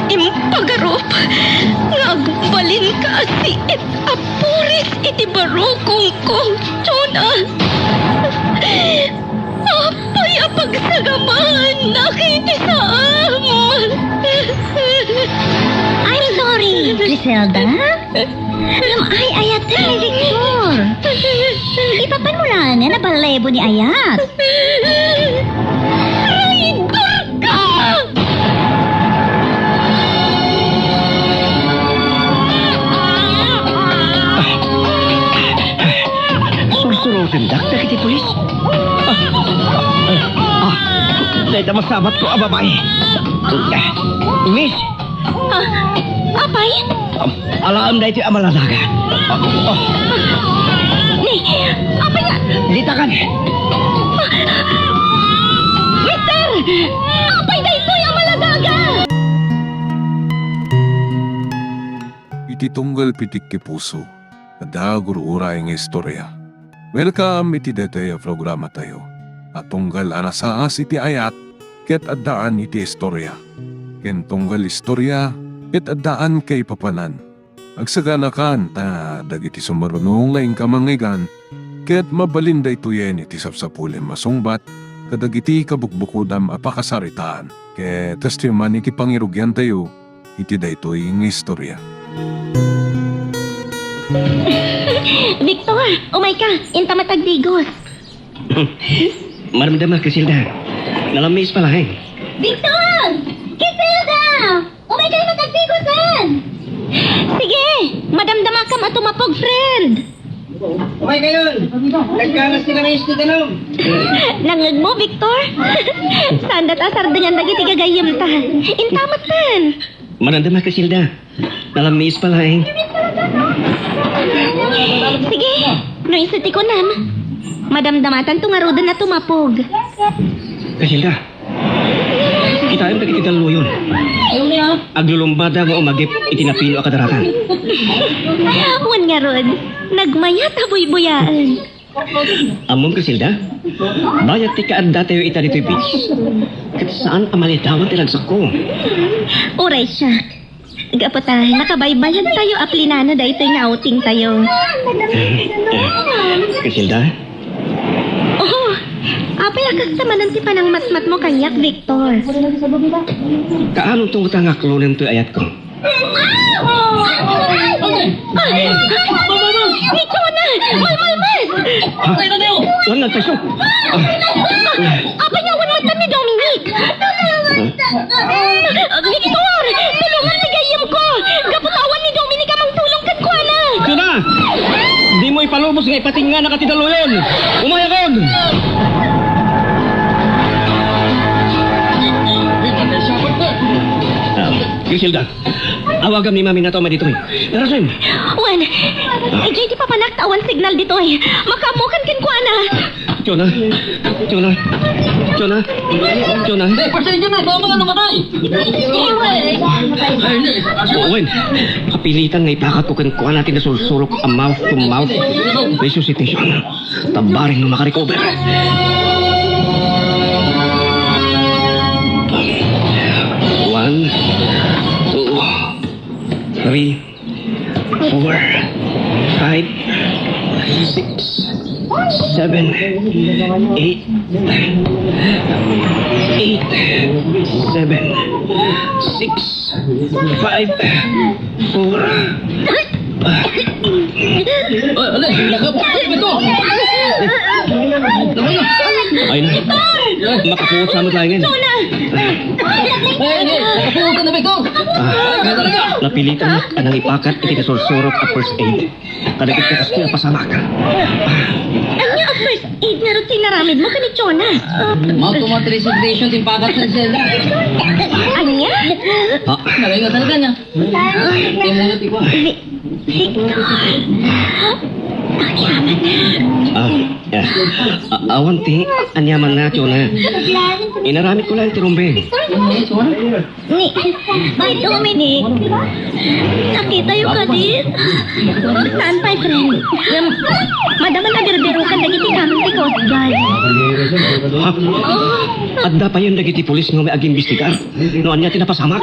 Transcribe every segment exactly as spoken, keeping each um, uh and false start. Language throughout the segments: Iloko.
Impagarup nga agbalinka a siit a puris iti barukongko, Jonah. Apay a pagsagamaannak iti saam? I'm sorry, Griselda. Ngem ay-ayatem ni Victor. Ipapan mo laengen a ballebo ni ayat. Traidor ka! Sursurotendak dagiti pulis. Ah, ah, ah, dayta masabatko a babai. Miss, Ah, apay? Alaem daytoy a maladaga. Ah, ah. Ni, apay nga? Ditakan. Mister! Apay daytoy a maladaga? Iti tunggal pitik ti puso, adda gur-uray nga istorya. Welcome iti daytoy a programatayo a tunggal a nasaas iti ayat ket addaan iti istorya, ken tunggal istorya ket addaan kaipapanan. Agsaganakan ta dagiti sumaruno nga inka mangngegana ket mabalin daytoyen iti sapsapulim a sungbat kadagiti kabukbukodam a pakasaritaan. Ket kastoy man iti pangirugiantayo iti daytoy nga istorya. Victor, umayka, inta met agdigos. Maramdama, Criselda. Nalammiis pay laeng. Victor! Criselda! Umaykayo met agdigosen! Sige, madamdamakam a tumapog, friend. Umaykayon! Nagkanas ti langis ti danum! Nangngegmo, Victor? Saandak a sardengan dagiti gagayyemta. Inta metten. Madamdama, Criselda. Nalammiis pay laeng. Sige, no isu ti kunam, madamdamatanto ngaruden a tumapog. Criselda, kitaem dagiti dalluyon. Aglulumbada nga umagip iti napino a kadaratan. Wen ngarud, nagmayat a buybuyaen. Ammom, Criselda? Bayat ti kaaddatayo ita ditoy beach. Ket saan a malidawan ti ragsakko. Uray siak. Gapu ta nakabaybayantayo a plinano daytoy nga outingtayo. Eh, eh, Criselda? Oh, apay a kasta manen ti panangmatmatmo kaniak, Victor? Kaanonto ngata nga aklonem toy ayatko? Ay! Ay! Ni Jonah! Malmalmal! Ha? Wen nagtayso? Apay nga wen met ni Dominic? Victor! Tulongan ti gayyemko! Gapu ta awan ni Dominic a mangtulong kenkuana! Jonah! Dimo ipalubos nga ipatingnganak ti dalluyon! Umayakon! Ah, Griselda, awagam ni Mami nga tua ditoy. Narasen? Wen, idiay ti papanak ta awan signal ditoy. Makaammokan kenkuana. Jonah, Jonah, Jonah, Jonah. Hindi, pasensya na. Ikaw ang namatay. Wen, kapilitan nga ipakatko kenkuana ti nasursurok a mouth to mouth resuscitation. Tabaring no makarecover. One, two, three, four, five, six, seven, eight, eight, seven, six, five, four. Ay, ala, lakap. Ito. Ay, na. Makapuot sa amin laingan. Ay, hindi. Nakapuot ka na ba ito? Ah, napilitan a nangipakat iti nasursurok a first aid. Kadagiti kastoy a pasamak. Ania a first aid ngarud ti inaramidmo ken ni Jonah? Mouth to mouth resuscitation ti impakat ni Zelda. Ania? Ah. Nalay nga talaga niya. Victor! Victor! Pakiamat na. Ah, yeah. A-, awan ti aniamanna, Jonah. Inaramidko laeng ti rumbeng. Ni, ni Dominic, nakitayo kadi? Saan pay, friend? Ngem, madama a nabirubirukan dagiti kameng ti Coast Guard. Ha? Adda payen dagiti pulis nga umay agimbestigar no ania ti napasamak?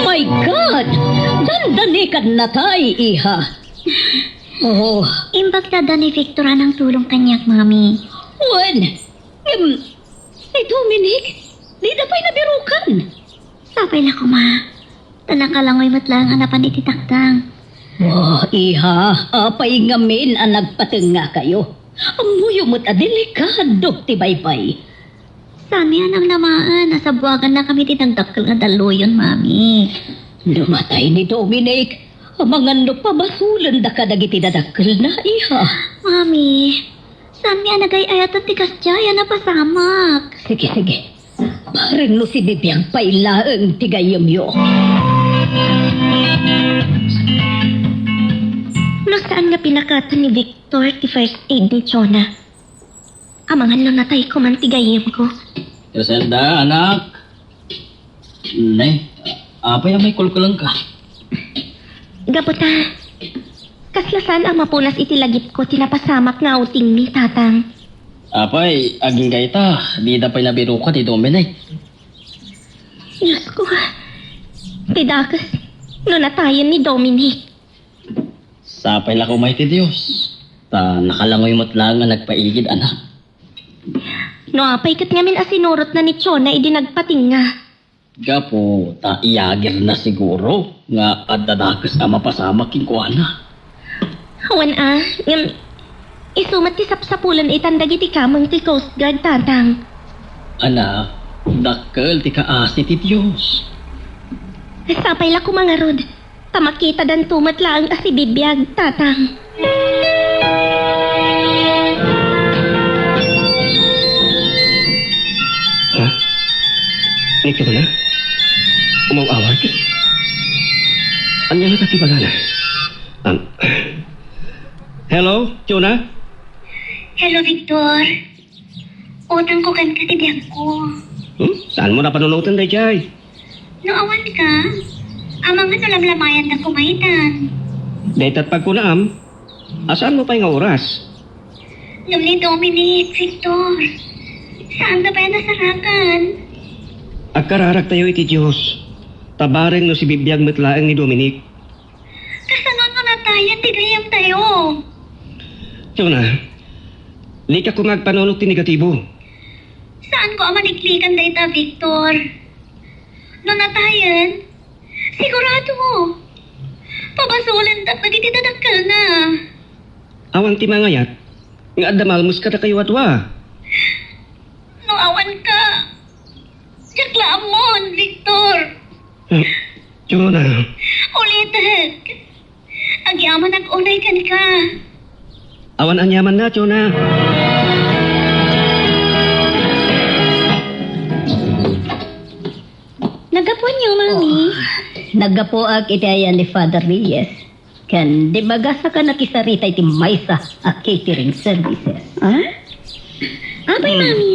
My God! Dandani kadnatay, iha. Oh. Imbag ta adda ni Victor a nangtulong kaniak, Mami. Wen, ngem, ni Dominic, dida pay nabirukan. Sapay la koma. Ta nakalangoy met laeng a napan iti takdang. Oh, iha, apay ngamin a nagpatengngakayo? Ammoyo met a delikado ti baybay. Saanmi a namnamaen a sabuagannakami ti nagdakkel nga dalluyon, Mami. No matay ni Dominic, amangan no pabasolendaka dagiti dadakkelna, iha. Mami, saanmi a nagay-ayaten ti kasdiay a napasamak. Sige, sige. Bareng no sibibiag pay laeng ti gayyemyo. No saan nga pinakaten ni Victor ti first aid ni Jonah, amangan no natay koman ti gayyemko. Griselda, anak. Ne, apay a may kulkulengka? Gapu ta, kasla saan a mapunas iti lagipko ti napasamak nga outingmi, Tatang. Apay, agingga ita, dida pay nabirukan ni Dominic. Diosko, ti dakes no natayen ni Dominic. Sapay la koma iti Dios, ta nakalangoy met laeng a nagpaigid, anak. No apay ket ngamin a sinurotna ni Jonah idi nagpatingga? Gapu ta iyagirna siguro nga adda dakes a mapasamak kenkuana. Awan a, ngem isu met ti sapsapulen itan dagiti kameng ti Coast Guard, Tatang. Anak, dakkel ti kaasi ti Dios. Sapay la koma ngarud. Ta makitadanto met laeng a sibibiag, Tatang. Ha? Ni Jonah? Umaw-awag? Ania nga ti bagana? Um, hello, Jonah? Hello, Victor. Utangko kenka ti biagko. Hmm? Saanmo napanunoten daydiay? No awanka, amangan no lamlamayandak koma itan. Dayta ti pagkunaam, a saanmo pay nga oras? Ngem ni Dominic, Victor, saanda pay a nasarakan. Agkararagtayo iti Dios, ta bareng no sibibiag met laeng ni Dominic. Kasano no natayen ti gayyemtayo? Jonah, dika koma agpanunot ti negatibo. Saanko a maliklikan dayta, Victor. No natayen, sigurado, pabasolendak dagiti dadakkelna. Awan ti mangayat nga adda malmes kadakayo a dua. No awanka, diak la ammon, Victor. Hmm, Jonah. Ulitek. Agyamanak unay kenka. Awan aniamanna, Jonah. Naggapuanyo, Mami? Oh, naggapuak iti ayan ni Father Reyes. Ken di magasaka nakisaritay ti maysa a catering services. Ah? Apay, Hmm. Mami?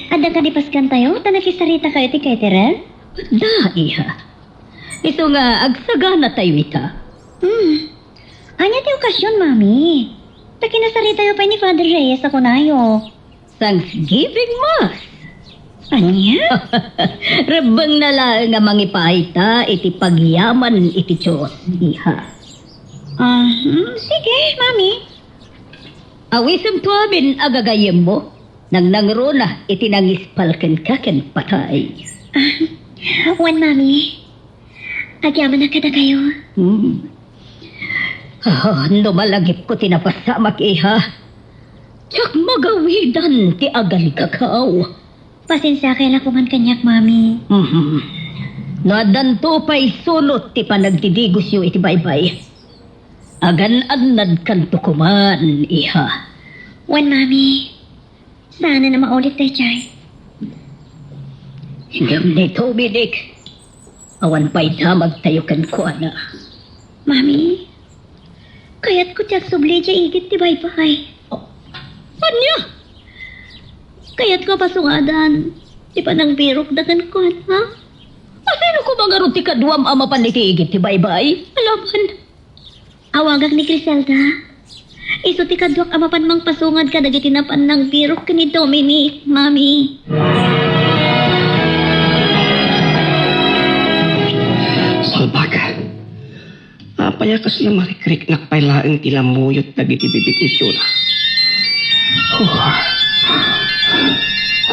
Adda kadi paskantayo ta nakisaritakayo ti caterer? Da, iha. Isu nga agsaganatayo ita. Hmm. Ania ti okasion, Mami? Ta kinasaritayo pay ni Father Reyes a kunayo. Thanksgiving Mass. Ania? Rebbengna laeng a mangipaayta iti pagyaman iti Dios, iha. Ah, hmm, sige, Mami. Awisemto amin a gagayyemmo, nangnangruna iti nangispal kenka ken patay. Ah, wen, Mami. Agyamanak kadakayo. Hmm. Ah, no malagipko ti napasamak, iha, diak magawidan ti agalikakaw. Pasensiakay la koman kaniak, Mami. Mhm. No addanto pay sunot ti panagdidigosyo iti baybay, agan-annadkanto koman, iha. Wen, Mami. Saanen a maulit daydiay. Ngem ni Dominic, awan pay damagtayo kenkuana. Mami, Kayatko ti agsubli idiay igid ti baybay. Ania? Kayatko a pasungadan ti panangbirokda kenkuana. Asino koma ngarud ti kaduam a mapan iti igid ti baybay? Alaban. Awagak ni Criselda. Isu ti kaduak a mapan mangpasungad kadagiti napan nangbirok ken ni Dominic, Mami. Salbag. Apay a kasla marikriknak pay laeng ti lammuyot dagiti bibig ni Jonah? Huh.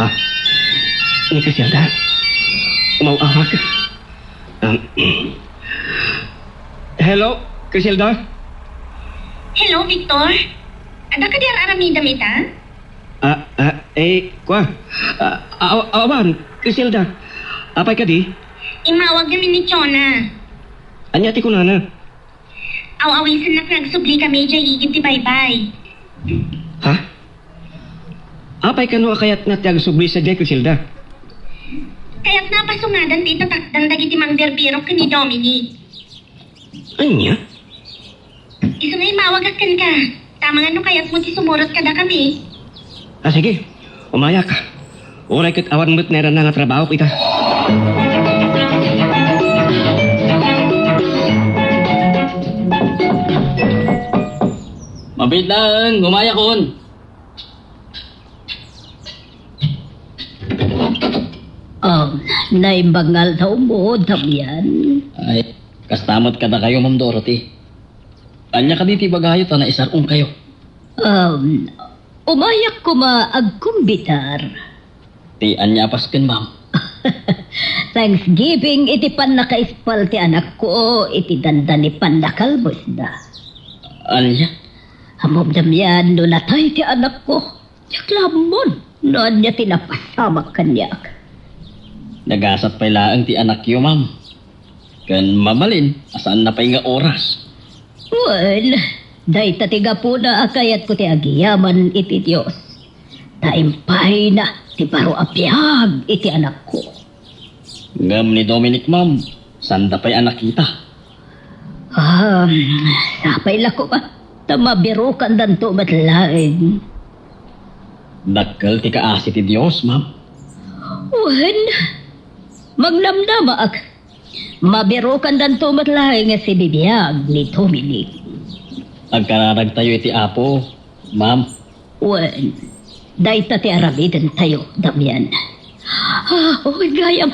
Ha? Ni Criselda? Umaw-awag. Um, hello, Criselda? Hello, Victor? Adda kadi ar-aramidem ita? Ah, ah, eh, kua? Ah, aw-, awan, Criselda. Apay kadi? Immawag ngamin ni Jonah. Ania ti kunana? Aw-awisennak nga agsubli kami idiay igid ti baybay. Ha? Apay kano a kayatna ti agsubli sadiay, Criselda? Kayatna a pasungadan ti itatakdan dagiti mangbirbirok ken ni Dominic. Ania? Isu nga immawagak kenka. Amangan no kayatmo ti sumurot kadakami. Ah, sige. Umayak. Uray ket awan met nairana nga trabahok ita. Mabiit laeng, umayakon. Um, naimbag nga aldawmo, Damian. Ay, kasta met kadakayo, Ma'am Dorothy. Ania kadi ti ibagayo ta naisar-ongkayo? Um, umayak koma agkumbitar. Ti ania a pasken, ma'am? Thanksgiving iti pannakaispal ti anakko iti dandani pannakalbusda. Ania? Ammom, Damian, no natay ti anakko, diak la ammon no ania ti napasamak kaniak. Nagasat pay laeng ti anakyo, ma'am. Ken mabalin a saanna pay nga oras. Wen, dayta ti gapuna a kayatko ti agyaman iti Dios. Ta impayna ti baro a biag iti anakko. Ngem ni Dominic, ma'am, saanda pay a nakita. Um, sapay la koma ta mabirukandanto met laeng. Dakkel ti kaasi ti Dios, ma'am. Wen, magnamnamaak. Mabirukandanto met laeng nga sibibiag ni Dominic. Agkararagtayo iti Apo, ma'am. Wen, dayta ti aramidentayo, Damian. Ah, oy, gayam.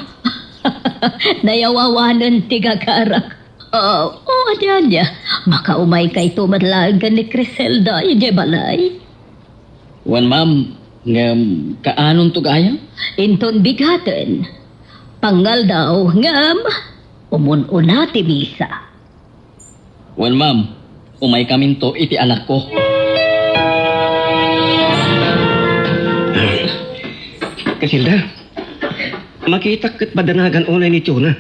Nayawawanen ti gagarak. Ah, o, ania, ania? Makaumaykayto met laeng ken ni Criselda idiay balay. Wen, ma'am, ngem kaanonto gayam? Inton bigaten. Pangaldaw, ngem umun-una ti misa. Wen, ma'am, umaykaminto iti anakko. Criselda, makitak ket madanagan unay ni Jonah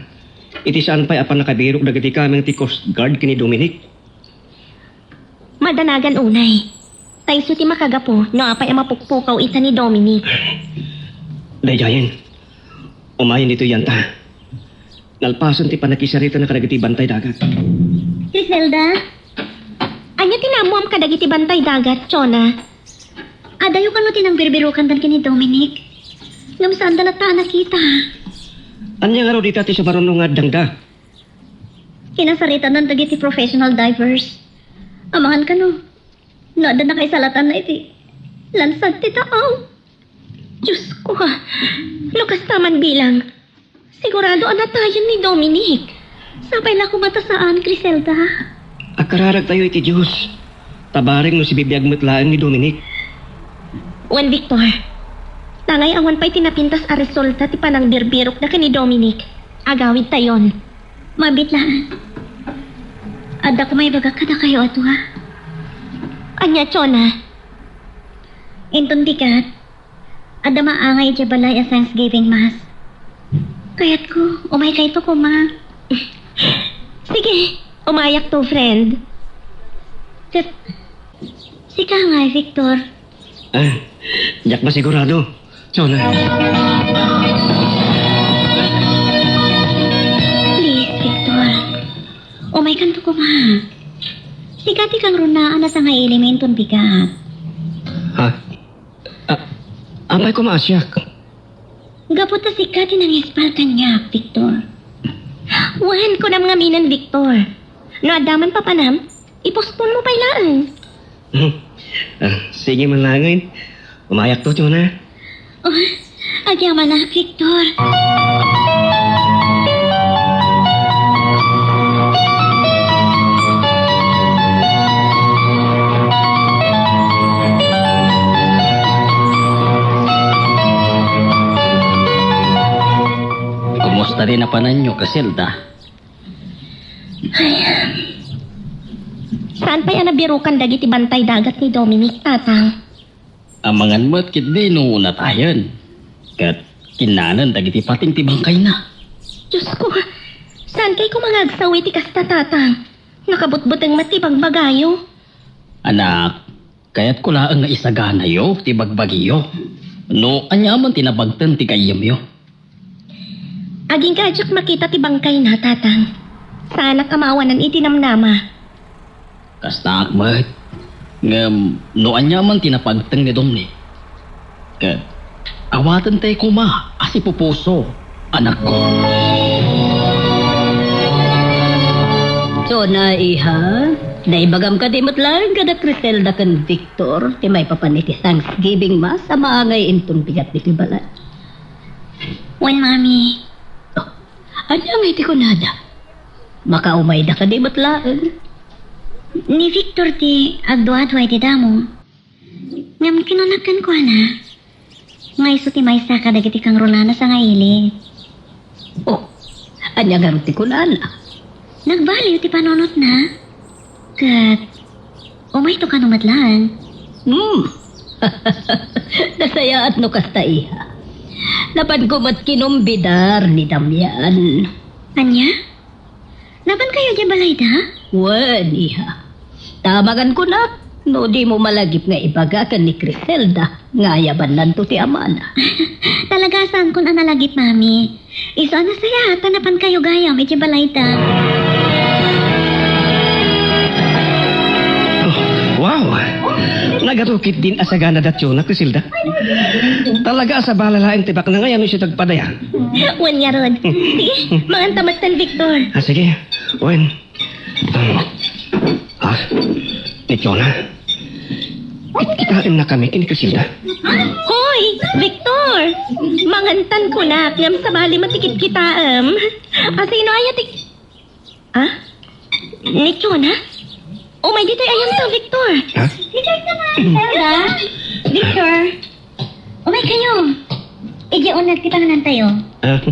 iti saan pay a pannakabirok dagiti kameng ti Coast Guard ken ni Dominic. Madanagan unay. Ta isu ti makagapu no apay a mapukpukaw ita ni Dominic. Daydiayen, umayen ditoy yanta. Nalpasen ti pannakisaritana kadagiti bantay dagat. Criselda, ania ti naammuam kadagiti bantay dagat, Jonah? Adayo kano ti nangbirbirukandan ken ni Dominic? Ngem saanda latta a nakita. Ania ngarud ita ti sumaruno nga addangda? Kinasaritanan dagiti professional divers. Amangan kano, no adda nakaisalatanna iti lansad ti taaw. Diosko, no kasta man bilang, sigurado a natayen ni Dominic. Sapay la koma ta saan, Criselda. Agkararagtayo iti Dios. Ta bareng no sibibiag met laeng ni Dominic. Wen, Victor, tangay awan pay ti napintas a resulta ti panangbirbirokda ken ni Dominic. Agawidtayon. Mabiit laeng. Adda koma ibagak kadakayo a dua. Ania, Jonah? Inton bigat, adda maangay idiay balay a Thanksgiving Mass. Kayatko, umaykayto koma. Sige, umayakto, friend. Ket, sika ngay, Victor? Ah, diak masigurado. Jonah. Please, Victor. Umaykanto koma. Sika ti kangrunaan a sangaili inton bigat. Ha? A-, apay koma a siak? Gapu ta sika ti nangispal kaniak, Victor. Wen, kunam ngaminen, Victor. No adda man papanam, ipostpone mo pay laeng. Ah, sige man laengen. Umayakto, Jonah. Oh, agyamanak, Victor. Kumusta ti napananyo, Criselda? Ay. Saan pay a nabirukan dagiti bantay dagat ni Dominic, Tatang? Amangan met ketdi no natayen. Ket kinnanen dagiti pating ti bangkayna. Diosko, saan kay koma nga agsawi ti kasta, Tatang? Nakabutbuteng met ti bagbagayo. Anak, kayatko laeng nga isaganayo ti bagbagiyo. No aniaman ti nabagten ti gayyemyo. Agingga a diak makita ti bangkayna, Tatang. Saanak a maawanan iti namnama. Kastaak met. Ngem no aniaman ti napagteng ni Dominic, ket awatentay koma a sipupuso, anakko. Jonah, iha, naibagam kadi met laeng kada Criselda ken Victor ti maipapan iti Thanksgiving Mass a maangay inton bigat ditoy balay? Wen, Mami. Oh, ania ngay ti kunada? Makaumayda kadi met laeng? Ni Victor ti agduadua iti damo. Ngem kinunak kenkuana nga isu ti maysa kadagiti kangrunana sangaili. Oh, ania ngarud ti kunana? Nagbaliw ti panunotna. Ket umayto kano met laeng. Hmm. Nasayaat no kasta, iha. Napanko met kinumbidar ni Damian. Ania? Napankayo idiay balayda? Wen, iha. Ta amangan kunak, no dimo malagip nga ibaga ken ni Criselda nga ayabannanto ti amana. Talaga a saankon a nalagip, Mami. Isu a nasayaat ta napankayo gayam idiay balayda. Oh, wow! Nagatukit din a sagana datyo na, Criselda. Talaga a sabala laeng ti baknang a no siya ti agpadaya. Wen ngarud. Sige, manganta metten, Victor. Ah, sige. Wen. Ah, ni Jonah. Kitkitaenna kami ken ni Criselda. Hoy, Victor! Mangantan kunak, ngem sabali met ti kitkitaem. A, sino aya ti, ah? Ni Jonah? Umay ditoy ayamto, Victor. Ha? Criselda! Victor! Umay kayo. Idiay uneg ti panganantayo. Ah,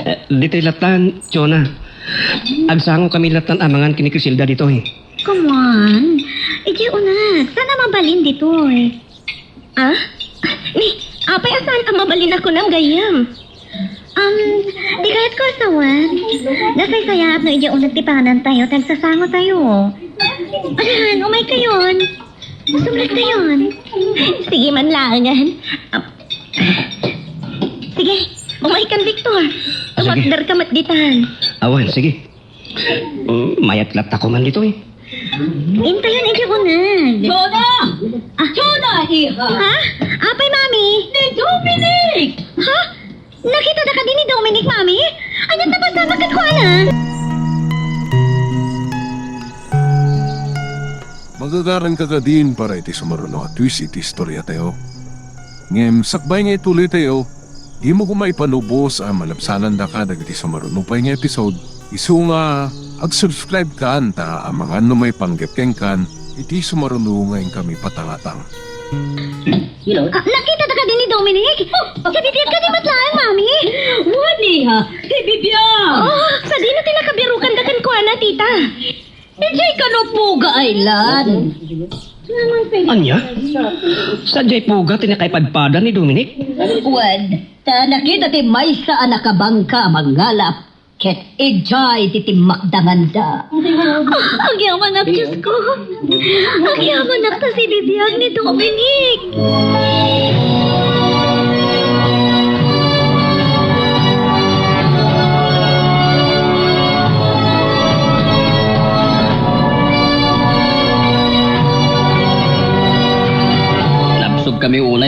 eh, ditoy lattan, Jonah. Agsango kami lattan a mangan ken ni Criselda ditoy. Come on. Idiay uneg. Saan a mabalin ditoy? Ah? Ni, apay a saan a mabalin a kunam gayyem? Um, di kayatko a sawen. Nasaysayaat no idiay uneg ti panganantayo, ta agsasangotayo. Ayan, umay kayon. Sumrek kayon. Sige man laengen. Ah, sige, umaykan, Victor. Ah, sige. Tumakder ka met ditan. Awan, sige. Mm, mayat latta ko man ditoy. Intayon idiay uneg. Jonah! Ah. Jonah, iha! Ha? Apay, Mami? Ni Dominic! Ha? Nakitada kadi ni Dominic, Mami? Ania ti napasamak kenkuana? Magagaranka kadin para iti sumaruno a twist iti istoriatayo. Ngem sakbay nga ituloytayo, dimo koma ipalubos a malabsanandaka dagiti sumaruno pay nga episode, isu nga ag-subscribe kan ta amangan no maipanggep kenkan iti sumaruno nga inkami patangatang. Ah, nakitada kadi ni Dominic? Sibibiag kadi met laeng, Mami? Wen, iha, sibibiag. Oh, sadino ti nakabirukanda kenkuana, Tita? Idiay kano Puga Island. Ania? Sadiay Puga ti nakaipadpada ni Dominic? Wen, ta nakita ti maysa a nakabangka a mangalap. Ket idiay ti timmakdanganda. Ah, agyamanak, Diosko. Agyamanak ta sibibiag ni Dominic.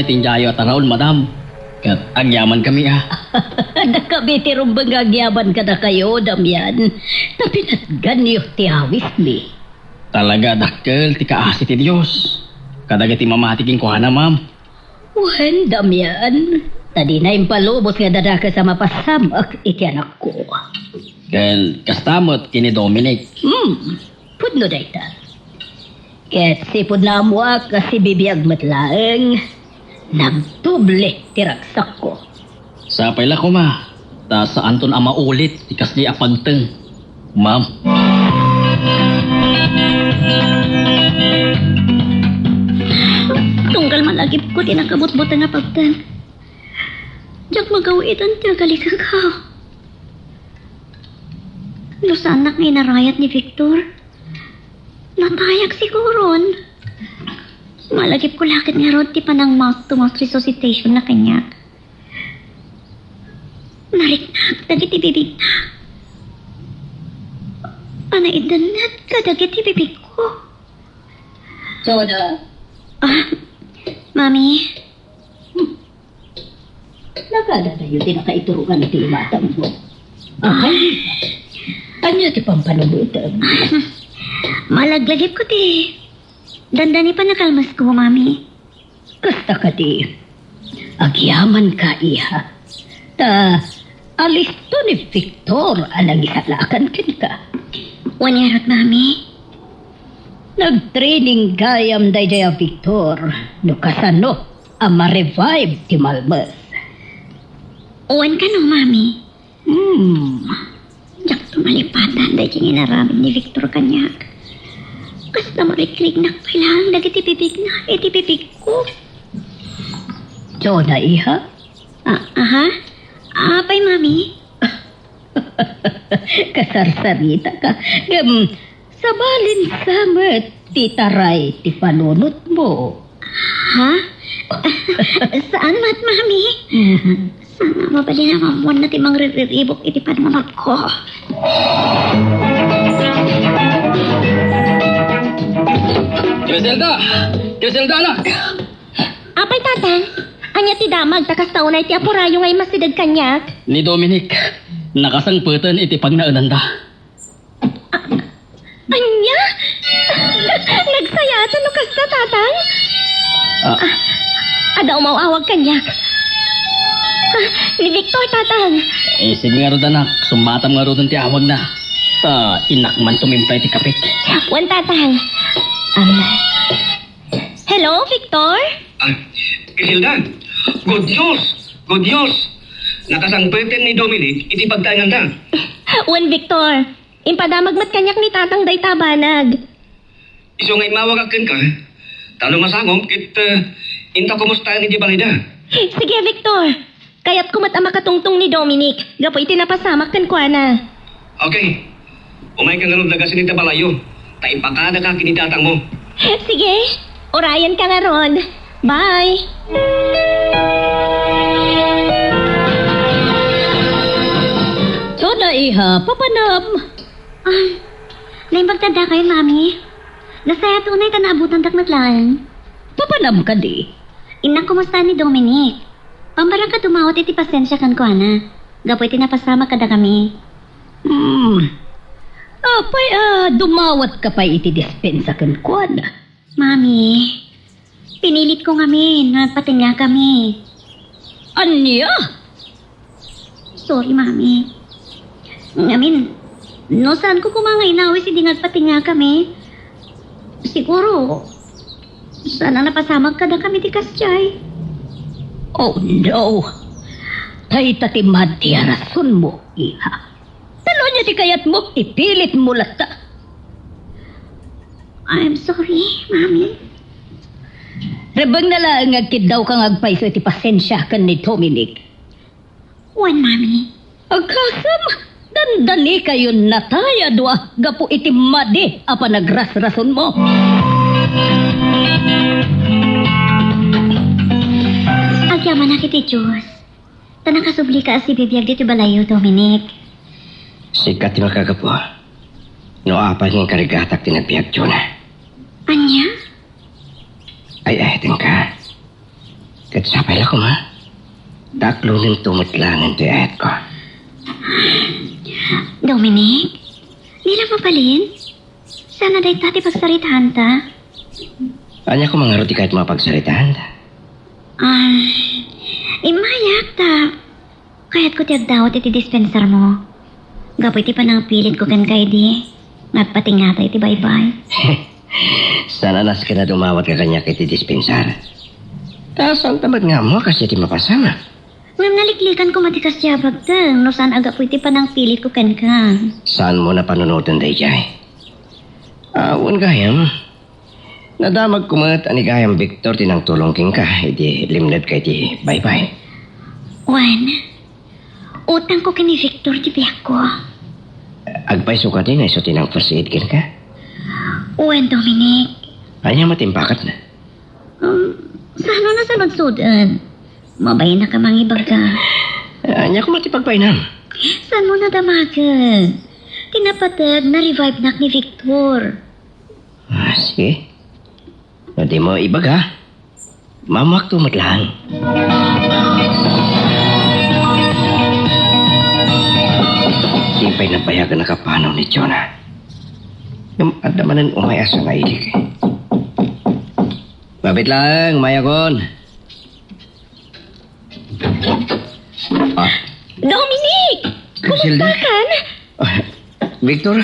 Ti indiayo a taraon, madam. Ket agyamankami, a. Dakami ti rumbeng nga agyaman kadakayo, Damian. Ta pinatganyo ti awismi. Talaga, dakkel ti kaasi ti Dios kadagiti mamati kenkuana, ma'am. Wen, Damian, ta dina impalubos nga dadakes a mapasamak iti anakko. Ken kasta met ken ni Dominic. Hmm, pudno dayta. Ket sipud naammoak a sibibiag met laeng, nagdoble ti ragsakko. Sapay la koma, ta saanton a maulit ti kasdi a pagteng, ma'am. Tunggal malagipko ti nakabutbuteng a pagteng, diak magaw-itan ti agalikek. No saannak nga inarayat ni Victor, natayak siguron. Malagipko la ket ngarud ti panang mouth-to-mouth resuscitation na kaniak. Nariknak dagiti bibigna. Panaiddannak kadagiti bibigko. Jonah. Ah, Mami. Nakadatayo ti nakaiturukan ti imatangmo. Ay, ania ti pampanunotem? Malaglagipko ti dandani panakalmasko, Mami. Kasta kadi, agyamanka, iha. Ta alisto ni Victor a nangisalakan kenka. Wen ngarud, Mami. Nagtraining gayam daydiay a Victor no kasano a ma-revive ti malmes. Wen kano, Mami? Hmm. Diakto malipatan daydiay nga inaramid ni Victor kaniak. Kasta marikriknak pay laeng dagiti bibigna iti bibigko. Jonah, iha? Ah, aha? Apay, Mami? Kasarsaritaka. Ngem, sabalin sa met ti taray ti panunotmo. Ha? Saan met, Mami? Mhm. Saan a mabalin a maammoanna ti mangririribuk iti panunotko. Criselda! Criselda, anak! Apay, Tatang? Ania ti damag ta kasta unay ti apurayo nga immasideg kaniak? Ni Dominic, nakasangpeten iti pagnaenanda. Ania? Nagsayaat no kasta, Tatang? Ah. Ah, adda umaw-awag kaniak. Ah, ni Victor, Tatang. Eh, sige ngarud, anak. Summatam ngaruden ti awagna. Ta innak man tumimpla iti kape. Wen, Tatang. Um, hello, Victor? Ah, Criselda, good news! Good news! Nakasangpeten ni Dominic iti pagtaenganda. Wen, Victor. Impadamag met kaniak ni Tatang dayta a banag. Isu nga immawagak kenka, ta no masangom ket, eh, inta kumustaen iti balayda. Sige, Victor. Kayatko met a makatungtong ni Dominic gapu iti napasamak kenkuana. Okay. Umayka ngarud, lagasin ita balayyo, ta ipakadaka ken ni tatangmo. Sige. Urayenka ngarud. Bye. Jonah, iha, papanam. Ah, naimbag ta dakayo, Mami. Nasayaat unay ta naabutandak met laeng. Papanam kadi? Innak kumusta ni Dominic. Pambarangka dumawat iti pasensia kenkuana gapu iti napasamak kadakami. Hmm. Apay a dumawatka pay iti dispensa kenkuana? Mami, pinilitko ngamin nga agpatengngakami. Ania? Sorry, Mami. Ngamin, no saanko koma nga inawis idi nga agpatengngakami, siguro, saan a napasamak kadakami ti kasdiay. Oh, no. Dayta ti madi a rasonmo, iha. Ta no ania ti kayatmo, ipilitmo latta. I'm sorry, Mami. Rebbengna laeng nga agkiddawka nga agpayso iti pasensia ken ni Dominic. Wen, Mami. Agkasam, dandanikayon natay a dua gapu iti madi a panagrasrasonmo. Agyamanak iti Dios. Ta nakasublika a sibibiag ditoy balayyo, Dominic. Sika ti makagapu. No apay nga inkarigatak ti nagbiag, Jonah. Ania? Ay, ay, tingka. Ket sapay la koma, ta aklonem to met laengen toy ayatko. Dominic, di la mabalin? Saan a dayta ti pagsaritaanta? Ania koma ngarud ti kayatmo a pagsaritaanta? Ah, immayak ta kayatko ti agdawat iti dispensarmo. Gapu iti panangpilitko kenka idi nga agpatingngata iti baybay. Saan a nasken a dumawat ka kaniak iti dispensar. Ta saanta met nga ammo a kasdiay ti mapasama. Ngem naliklikan koma ti kasdiay a bagteng no saan a gapu iti panangpilitko kenka. Saanmo a panunoten daydiay? Awan gayam. Nadamagko met a ni gayam Victor ti nangtulong kenka idi limnedka iti baybay. Wen, utangko ken ni Victor ti biagko. Agpayso kadi nga isu ti nang-first aid kenka? Wen, Dominic. Ania met ti impakatna? Um, saan a nasaludsoden? Mabainnak a mangibaga. Ania koma ti pagbainam? Saanmo a damagen? Ti napateg, na-revive-nak ni Victor. Ah, sige. No dimo ibaga, maammoakto met laeng. Di pay nabayagan a kapanaw ni Jonah. Ngem adda manen umay-asa nga ilik. Mabit laeng, umayakon. Ah. Dominic! Griselda? Kumusta ka? Ah, Victor?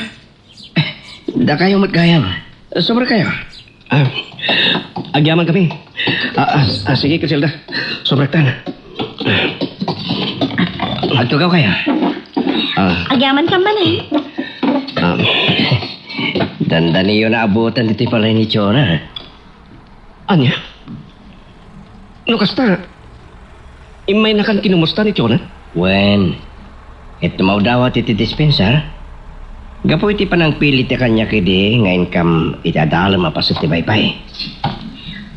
Dakayo met gayam. Subrek kayo. Ah, agyaman kami. Ah, ah, ah, sige, Griselda. Subrektan. Agtugaw kayo. Ah. Agyaman ka man, eh. Ah, dandaniyo naabutan iti balay ni Jonah. Ania? No kasta, immaynakan kinumusta ni Jonah? Wen, ket no maudawat iti dispensar, gapu iti panangpilit ti kaniak idi nga inkam iti adalem a paset ti baybay.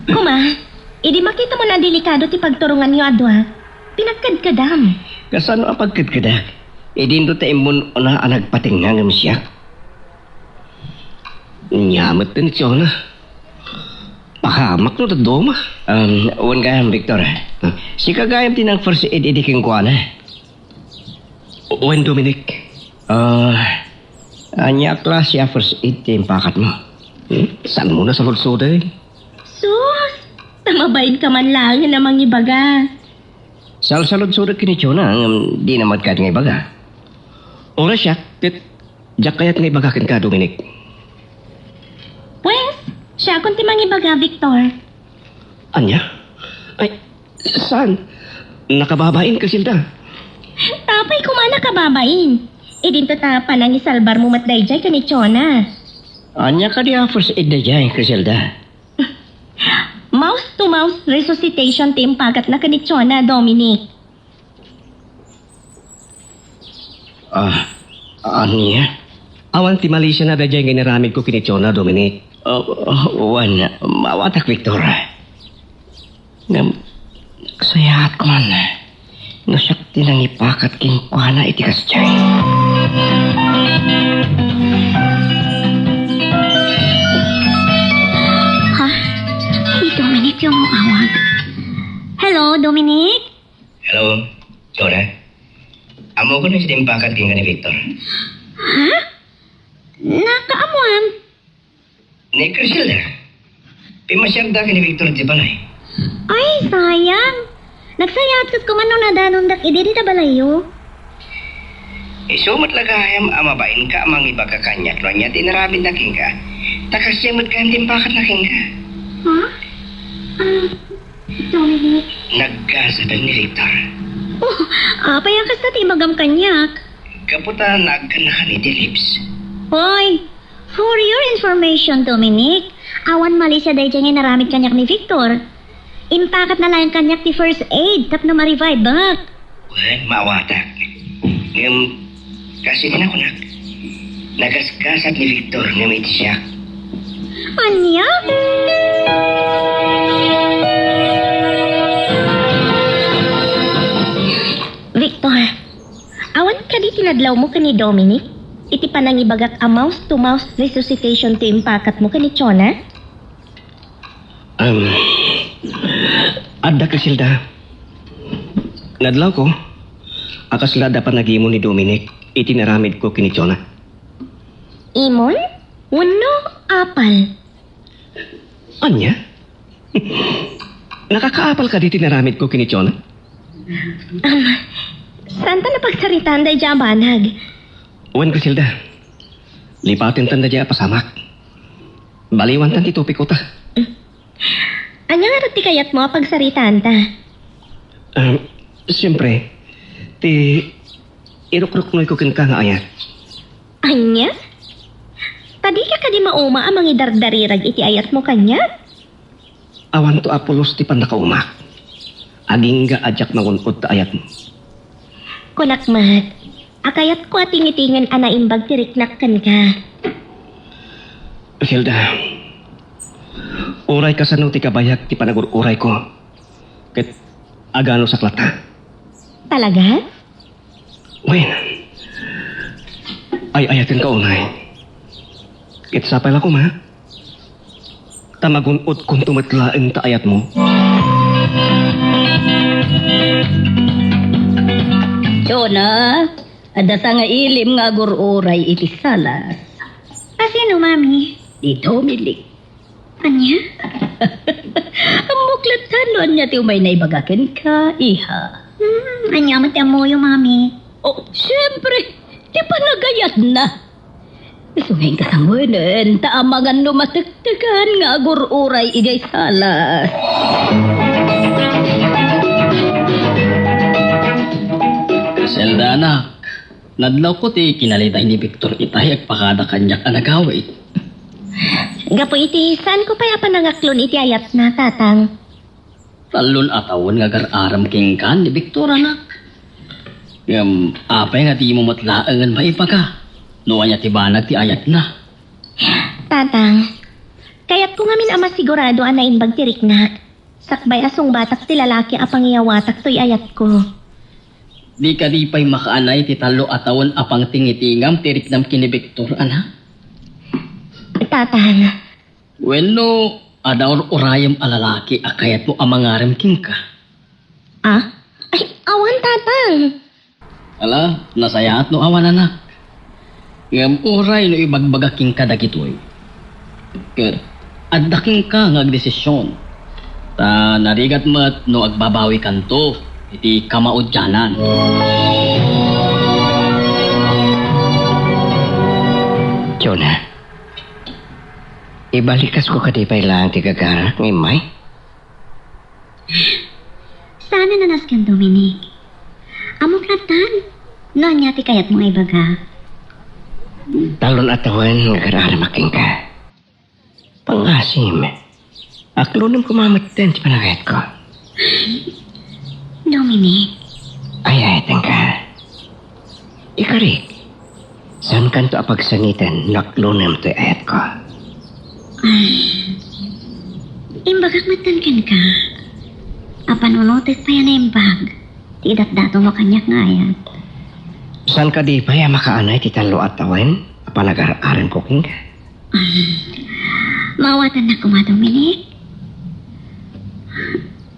Kuma, idi makitam a delikado ti pagturonganyo a dua, pinagkedkedam. Kasano a pagkedkedak? Idi inno ta immun-una a nagpatengnga ngem siak. Nia met ti ni Jonah. Pahamak no dadduma. Um, wen gayam, Victor. Huh? Sika gayam ti nang-first aid idi kenkuana. Wen, Dominic. Ah, ania a klase a first aid ti impakatmo? Hmm? Saanmo a nasaludsoden? Sus! Ta mabain ka man laengen a mangibaga. Salsaludsodek ken ni Jonah, ngem dina met kayat nga ibaga. Uray siak, ket diak kayat nga ibaga kenka, Dominic. Pues, siakon ti mangibaga, Victor. Ania? Ay, saan? Nakababain, Criselda. Apay koma a nakababain? Idinto ta panangisalbarmo met daydiay ken ni Jonah. Ania kadi a first aid daydiay, Criselda? Mouth to mouth resuscitation ti impakatna ken ni Jonah, Dominic. Ah, ania? Awan ti malisiana daydiay nga inaramidko ken ni Jonah, Dominic. Ah, ah, wen, maawatak, Victor. Ngem, nagsayaat man no siak ti nangipakat kenkuana iti kasdiay. Ha? Ni Dominic yung awan. Hello, Dominic? Hello, Jonah. Ammok no siak ti impakatko ken ni Victor. Ha? Nakaammoam? Ni Criselda. Pimmasiagda ken ni Victor iti balay. Ay, sayang. Nagsayaat ket koma no nadanondak idi dita balayyo. Isu met la gayam a mabainka a mangibaga kaniak no ania ti inaramidna kenka. Ta kasdiay met gayam ti impakatna kenka. Ha? Ah, Dominic. Naggasaden ni Victor. Oh, apay a kasta ti ibagam kaniak? Gapu ta naagkannakan iti lips. Hoy, for your information, Dominic, awan malisia daydiay nga inaramid kaniak ni Victor. Impakatna laeng kaniak ti first aid tapno ma-revive-ak. Wen, maawatak. Ngem, kas iti nakunak, nagasgasat ni Victor ngem iti siak. Ania? Victor, awan kadi ti nadlawmo ken ni Dominic iti panangibagak a mouth-to-mouth resuscitation ti impakatmo ken ni Jonah? Um, Adda, Criselda. Nadlawko a kasla adda panagimon ni Dominic iti naramidko ken ni Jonah. Imon? Wenno apal? Ania? Nakakaapal kadi ti naramidko ken ni Jonah? Am, saanta napagsaritaan daydiay a banag? Wen, Criselda, lipatentan daydiay a pasamak. Baliwantan ti topiko ta. Ania ngarud ti kayatmo a pagsaritaanta? Ah, siempre, ti irukruknoyko kenka nga ayat. Ania? Ta dika kadi mauma a mangidardarirag iti ayatmo kaniak? Awanto a pulos ti pannakaumak. Agingga a diak mangun-od ta ayatmo. Kunak met, a kayatko a tingitingen a naimbag ti riknak kenka. Criselda, uray kasano ti kabayag ti panagur-urayko, ket agano saklata. Talaga? Wen, ay-ayatenka unay. Ket sapay la koma, ta magun-odkonto met laeng ta ayatmo. Jonah, adda sangailim nga agur-uray iti salas. A sino, Mami? Ni Dominic. Ania? Ammok latta no ania ti umay naibaga kenka, iha. Hmm, ania met ti ammoyo, Mami? Oh, siempre, ti panagayatna. Isu nga inka sanguenen, ta amangan no matektekan nga agur-uray idiay salas. Criselda, anak, nadlawko ti kinaliday ni Victor itay agpakada kaniak a nagawid. Gapu iti saanko pay a panangaklon iti ayatna, Tatang. Tallon a tawen nga agar-arem kenka ni Victor, anak. Ngem apay nga dimo met laengen maibaga no ania ti banag ti ayatna? Tatang, kayatko ngamin a masigurado a naimbag ti riknak, sakbay a sungbatak ti lalaki a pangiyawatak toy ayatko. Di kadi pay makaanay ti tallo a tawen a pangtingitingam ti riknam ken ni Victor, anak? Tatang. Wenno, adda ur-urayem a lalaki a kayatmo a mangarem kenka? Ah? Ay, awan, Tatang. Ala, nasayaat no awan, anak. Ngem uray no ibagbaga kenka dagitoy, ket adda kenka nga agdesision. Ta narigat met no agbabawikanto iti kamaudianan. Jonah, ibalikasko kadi pay laeng ti gagarak nga immay? Saan a nanasken, Dominic. Ammok latta no ania ti kayatmo nga ibaga. Tallon a tawen nga agar-aremak kenka. Pangasim, aklonem koma metten ti panagayatko. Dominic. Ay-ayatenka. Ikarik, saankanto a pagsangiten no aklonem toy ayatko. Ay, imbagak metten kenka a panunotek pay a naimbag ti idatdatmo kaniak nga ayat. Saan kadi pay a makaanay ti tallo a tawen a panagar-aremko kenka? Ay, maawatannak koma, Dominic.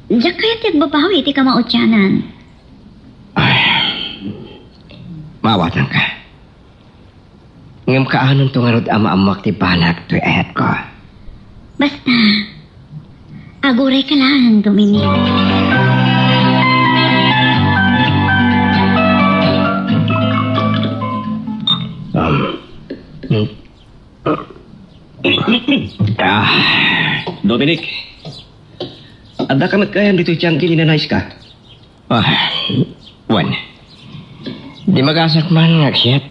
Diak kayat ti agbabawi iti kamaudianan. Ay, maawatanka. Ngem kaanonto ngarud a maammoak ti banag toy ayatko? Basta, agurayka laeng, Dominic. Um, mm, Ah, Dominic, adda ka met gayam ditoy tianggi ni Nanay Iska? Ah, wen. Di magasat man nga agsayat.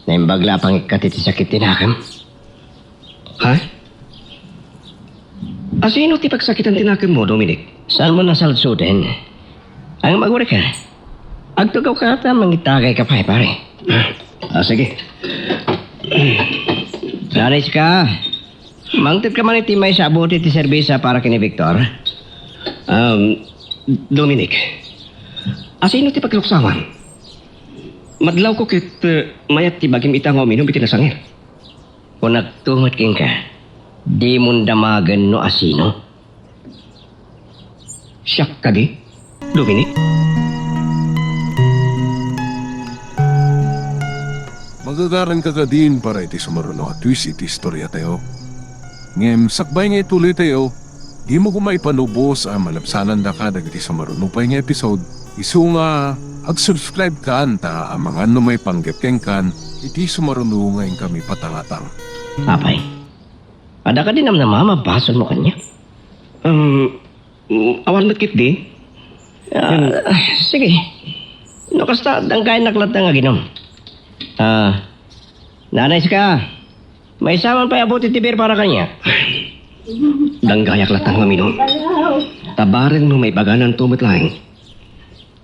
Naimbag la a pangikkat iti sakit ti nakem. Ha? Asino ti pagsakitan ti nakemmo, Dominic? Saan mo nasalsuden? Ang maguri ka. Agtugaw ka ta mangitagay ka pay, pare. Ah, sige. Nanay Iska, mangted ka man iti maysa a bote ti serbesa para ken ni Victor. Um, Dominic, asino ti pagluksawan? Madlawko ket, eh, mayat ti bagim ita nga uminum iti nasangir. Kunakto met kenka, dimon damagen no asino. Siak kadi, Dominic? Magagaranka kadin para iti sumaruno a twist iti istoriatayo. Ngem sakbay nga ituloytayo, dimo koma ipanubos a malabsanandaka dagiti sumaruno pay nga episode, isu nga ag-subscribe kan ta amangan no maipanggep kenkan iti sumaruno nga inkami patangatang. Apay, adda kadi namnama a mabasolmo kaniak? Um, Mm, awan met ketdi. Ah, sige. No kasta, danggayannak latta nga aginom. Ah, nanay, sika, maisaman pay a bote ti beer para kaniak. Danggayak latta nga uminom. Ta bareng no maibagananto met laeng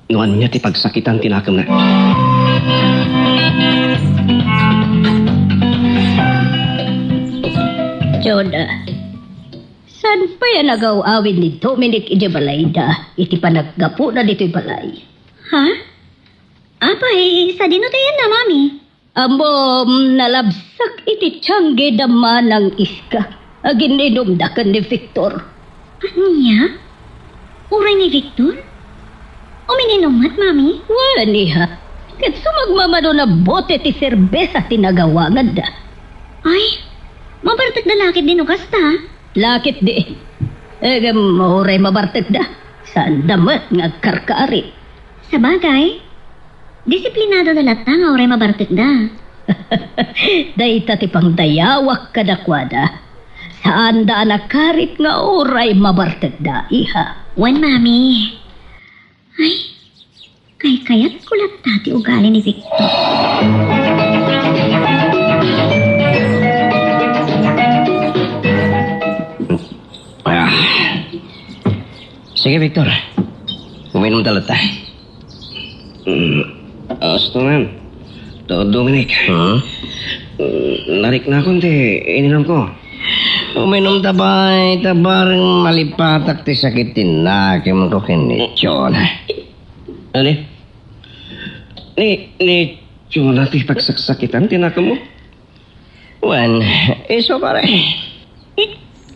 no ania ti pagsakitan ti nakemna. Juda, saan pay a nagaw-awid ni Dominic idiay balayda iti panaggapuda ditoy balay? Ha? Apay, sadino ti ayanna, Mami? Ammom, nalabsak iti tiangge da manang iska a gin-inumda ken ni Victor. Ania? Uray ni Victor? Umininum met, Mami? Wen, iha. Ket sumagmamano a bote ti serbesa ti nagawanganda. Ay, mabartekda la ketdi no kasta? La ketdi. Ngem uray mabartekda, saanda met nga agkarkarit. Sabagay, disiplinadada latta nga uray mabartekda. Dayta ti pangdayawak kadakuada. Saanda a nakarit nga uray mabartekda, iha. Wen, Mami. Ay, kaykayatko latta ti ugali ni Victor. Ah. Sige, Victor. Uminomta latta. Mm, asto man. Do-, Dominic. Hmm? Mm, nariknakon ti ininumko. Uminomta pay, ta bareng malipatak ti sakit ti nakemko ken ni John. Ani? Ni, ni Jonah ti pagsaksakitan ti nakemmo? Wen, isu, pare.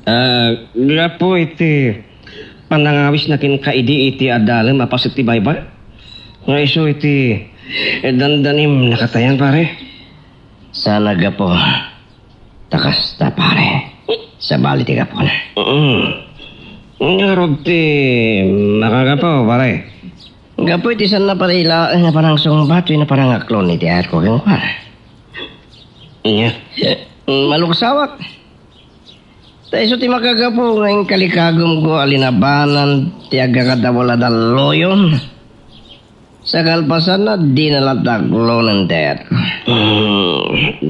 Ah, gapu iti panangawisna kenka idi iti adalem a paset ti baybay? Nga isu iti dandanim nakatayan, pare? Saan a gapu. Ta kasta, pare. Sabali ti gapuna. Mm. Ngarud ti makagapu, pare? Gapu iti saan a pare laeng a panangsungbat wenno panangaklon iti ayatko kenkuana. Ania? Maluksawak. Ta isu ti makagapu nga inkalikagemko a linabanan ti agkakadawel a dalluyon. Sa kalpasanna, dina latta aklonen ti ayatko. Mm,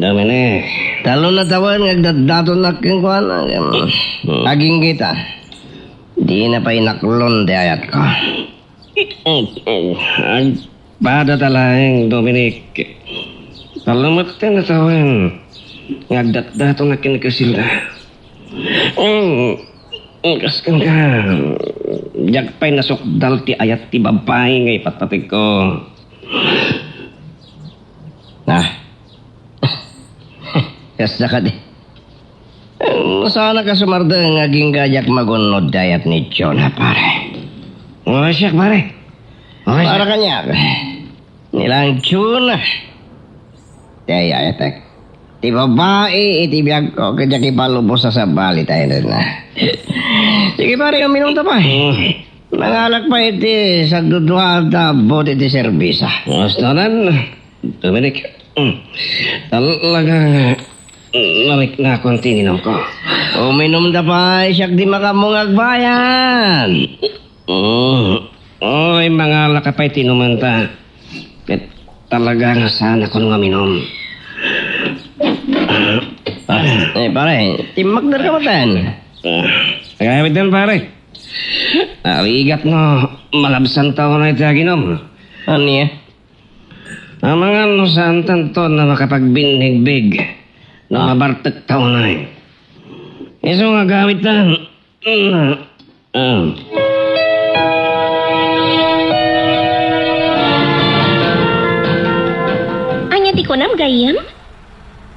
Dominic. Tallo a tawen nga agdatdatonnak kenkuana, ngem Mm. agingga ita, dina pay inaklon ti ayatko. Agpadata laeng, Dominic. Tallo met a tawen nga agdatdatonnak ken ni Casilda. Mm, kas kenka, diak pay nasukdal ti ayat ti babai nga ipatpategko. Ah. Kasta kadi. Saanak a sumardeng nga agingga diak magunod ti ayat ni Jonah, pare. O, siak, pare. O, siak. Para kaniak. Ni laeng Jonah ti ayatek. Ti babai iti biagko, ket diak ipalubos a sabali ta inenna. Sige, pare, uminumta pay. Mm. Nangalak pay iti sagdudua a bote ti serbesa. Astanan, Dominic. Mm. Talaga nga nariknakon ti ininumko. Uminumta pay, siak ti makaammo nga agbayad. Mm. Oy, mangalak pay ti inumenta. Ket talaga nga saanakon nga uminum. Ah, eh, pare, timmakderka met. Ah, agawidtan, pare. Narigat no malabsanta unay ti aginum. Ania? Amangan no saantanto a makapagbinnigbigbig no Ah. mabartekta unay. Isu nga agawidtan. Mm, mm. Ania ti kunam, gayyem?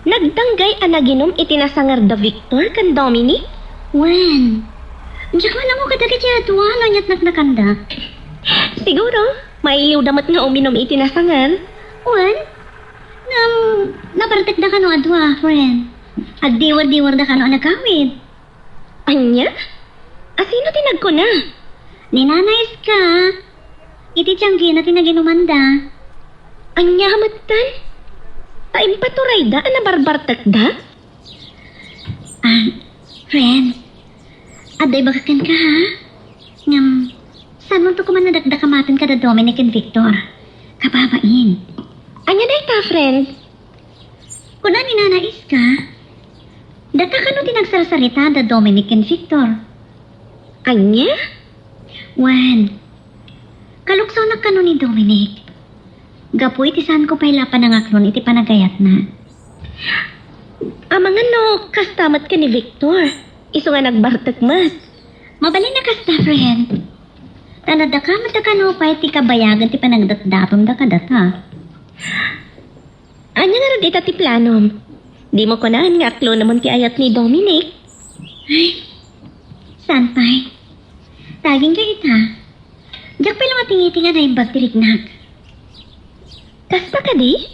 Nagdanggay a naginum iti nasangar da Victor ken Dominic? Wen. Diak man ammo kadagiti a dua no ania't naknakanda. Siguro, mailiwda met nga uminum iti nasangan. Wen, ngem, nabartekda kano a dua, friend. Agdiwer-diwerda kano a nagawid. Ania? Asino ti nagkuna? Ni Nana Iska. Iti tianggina ti naginumanda. Ania metten? Ta impaturayda a nabarbartekda? Ah, friend, adda ibagak kenka, ha? Ngem, saanmonto koma nadakdakamaten kada Dominic ken Victor? Kababain. Ania dayta, friend? Kuna ni Nana Iska, data kano ti nagsarsarita da Dominic ken Victor? Ania? Wen, kaluksawnak kano ni Dominic. Gapu iti saanko pay la a panangaklon iti panagayatna. Amangan no kasta met ken ni Victor, isu nga nagbartek met. Mabalin a kasta, friend. Ta nadakamatda kano pay ti kabayagan ti panagdatdatonda kadata. Ania ngarud ita ti planom? Dimo kunaan nga aklonamon ti ayat ni Dominic? Ay, saan pay? Tagingga ita. Diak pay la matingiti nga naimbag ti riknak. Kasta kadi?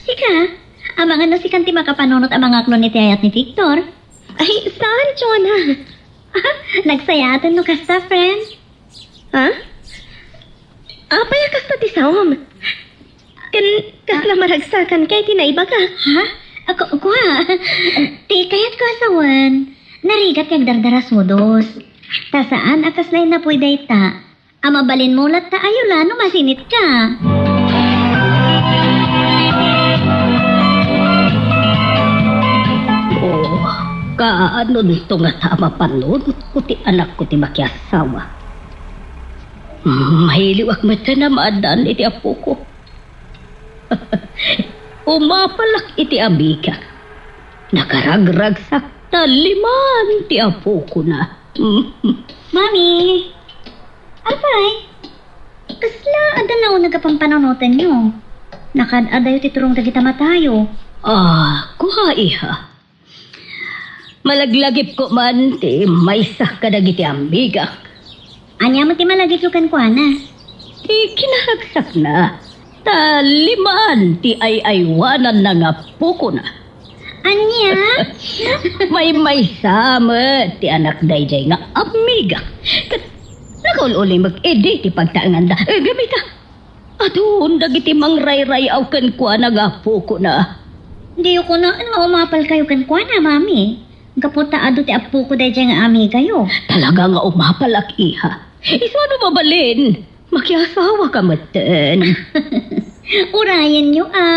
Sika, amangan no sikan ti makapanunot a mangaklon iti ayat ni Victor. Ay, saan, Jonah? Nagsayaaten no kasta, friend. Ha? Apay a kasta ti saom? Ken kasla maragsakanka iti naibagak? Ha? Ako, kua. Ti kayatko a sawen, narigat ti agdardara sudos. Ta saan a kasla innapuy dayta, a mabalinmo latta a yula no masinitka. Oh, kaanonto ngata a mapanunotko ti anakko ti makiasawa? Mailiwak metten a maaddaan iti apoko. Umapalak iti amigak. Nakaragragsak ta liman ti apokona. Mami, apay, kasla adda nauneg a pampanunotenyo? Nakaad-adayo ti turong dagita matayo. Ah, kua, iha. Malaglagipko man ti maysa kadagiti amigak. Ania met ti malagipyo kenkuana? Ti kinaragsakna, ta liman ti ay-aywananna nga apokona. Ania? Maymaysa met ti anak daydiay nga amigak. Ket nakaul-ulimek idi ti pagtaenganda. Eh, gamita. Adun dagiti mangrayray-aw kenkuana nga apokona. Diyo kunaen nga umapalkayo kenkuana, Mami. Gapu ta adu ti apoko daydiay nga amigayo. Talaga nga umapalak, iha. Isu no mabalin, makiasawaka metten. Urayenyo, a.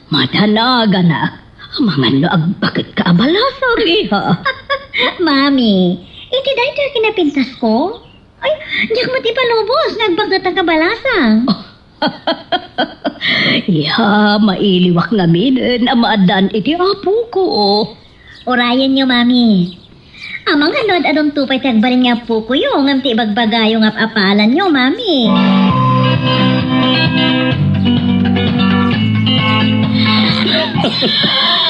Madanaganak. Amangan no agbaketka a balasang, iha. Mami, iti daytoy a kinapintasko? Ay, diak met ipalubos nga agbaketak a balasang. Iha, mailiwak ngaminen a maaddaan iti apoko. Urayenyo, Mami. Amangan no ad-adunto pay ti agbalin nga apokoyo ngem ti ibagbagayo nga ap-apalanyo, Mami.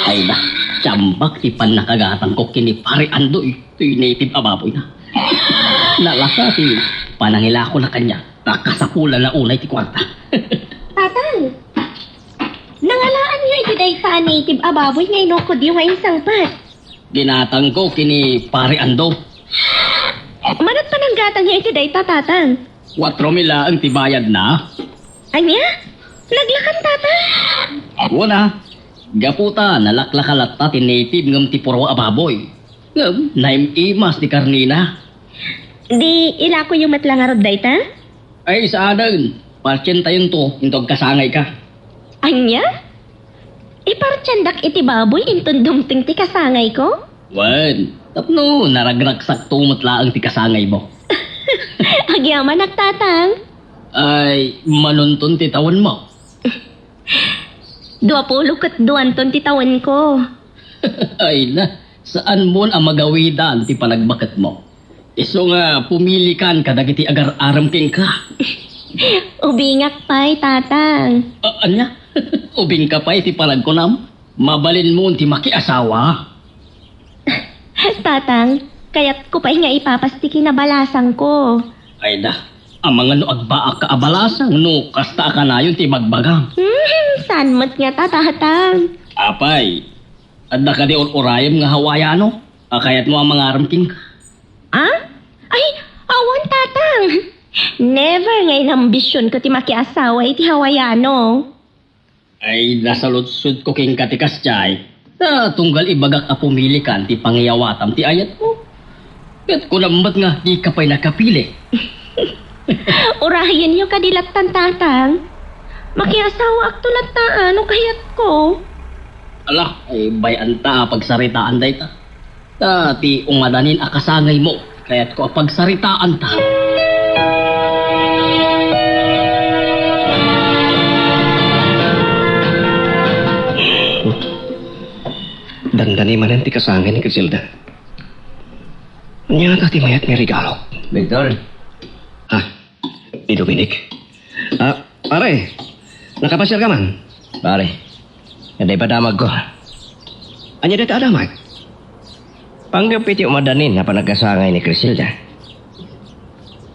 Ay na, siambak ti pannakagatangko ken ni Pare Andoy. Ti native a baboyna. Nalaka ti panangilakona kaniak. Nakasapulanna unay ti kuarta. Tatang, nangalaanyo iti dayta a native a baboy nga inukod yo nga insangpet? Ginatangko ken ni Pare Ando. Manat pananggatangyo iti dayta, Tatang? Kuatro mil laeng ti bayadna. Ania? Naglakan, Tatang? Wen a, gapu ta nalaklaka latta ti native ngem ti puro a baboy. Ngem naim-imas ti karnina. Di ilakoyo met la ngarud dayta? Ay, saanen. Partientayonto inton agkasangayka. Ania? Ipartiendak iti baboy inton dumteng ti kasangayko? Wen, tapno naragragsakto met laeng ti kasangaymo. Agyamanak, Tatang. Ay, manunton ti tawenmo? Duapulo ket duanton ti tawenko. Ay na, saanmon a magawidan ti panagbaketmo. Isu nga pumilikan kadagiti agar-arem kenka. Ubingak pay, Tatang. A-, ania? Ubingka pay ti panagkunam? Mabalinmon ti makiasawa? Tatang, Kayatko pay nga ipapas ti kinabalasangko. Ay da, amangan no agbaakka a balasang no kasta a kanayon ti ibagbagam. Hmm, saan met ngata, Tatang? Apay, adda kadi ur-urayem nga Hawaiano a kayatmo a mangaram kenka? Ah? Ay, awan, Tatang. Never nga inambisionko ti makiasawa iti Hawaiano. Ay, nasaludsodko kenka ti kasdiay. Ta tunggal ibagak a pumilikan ti pangiyawatam ti ayatmo. Ket kunam met nga dika pay nakapili. Urayenyo kadi lattan, Tatang. Makiasawaakto latta no kayatko. Ala, ay, bay-anta a pagsaritaan dayta. Ta ti umadanin a kasangaymo, kayatko a pagsaritaanta. Dandani manen ti kasangay ni Criselda. Ania ngata ti mayat nga regalo? Victor? Ha? Ni Dominic? Ah, pare, nakapasiarka man? Pare, adda ipadamagko. Ania dayta a damag? Panggep iti umadanin a panagkasangay ni Criselda.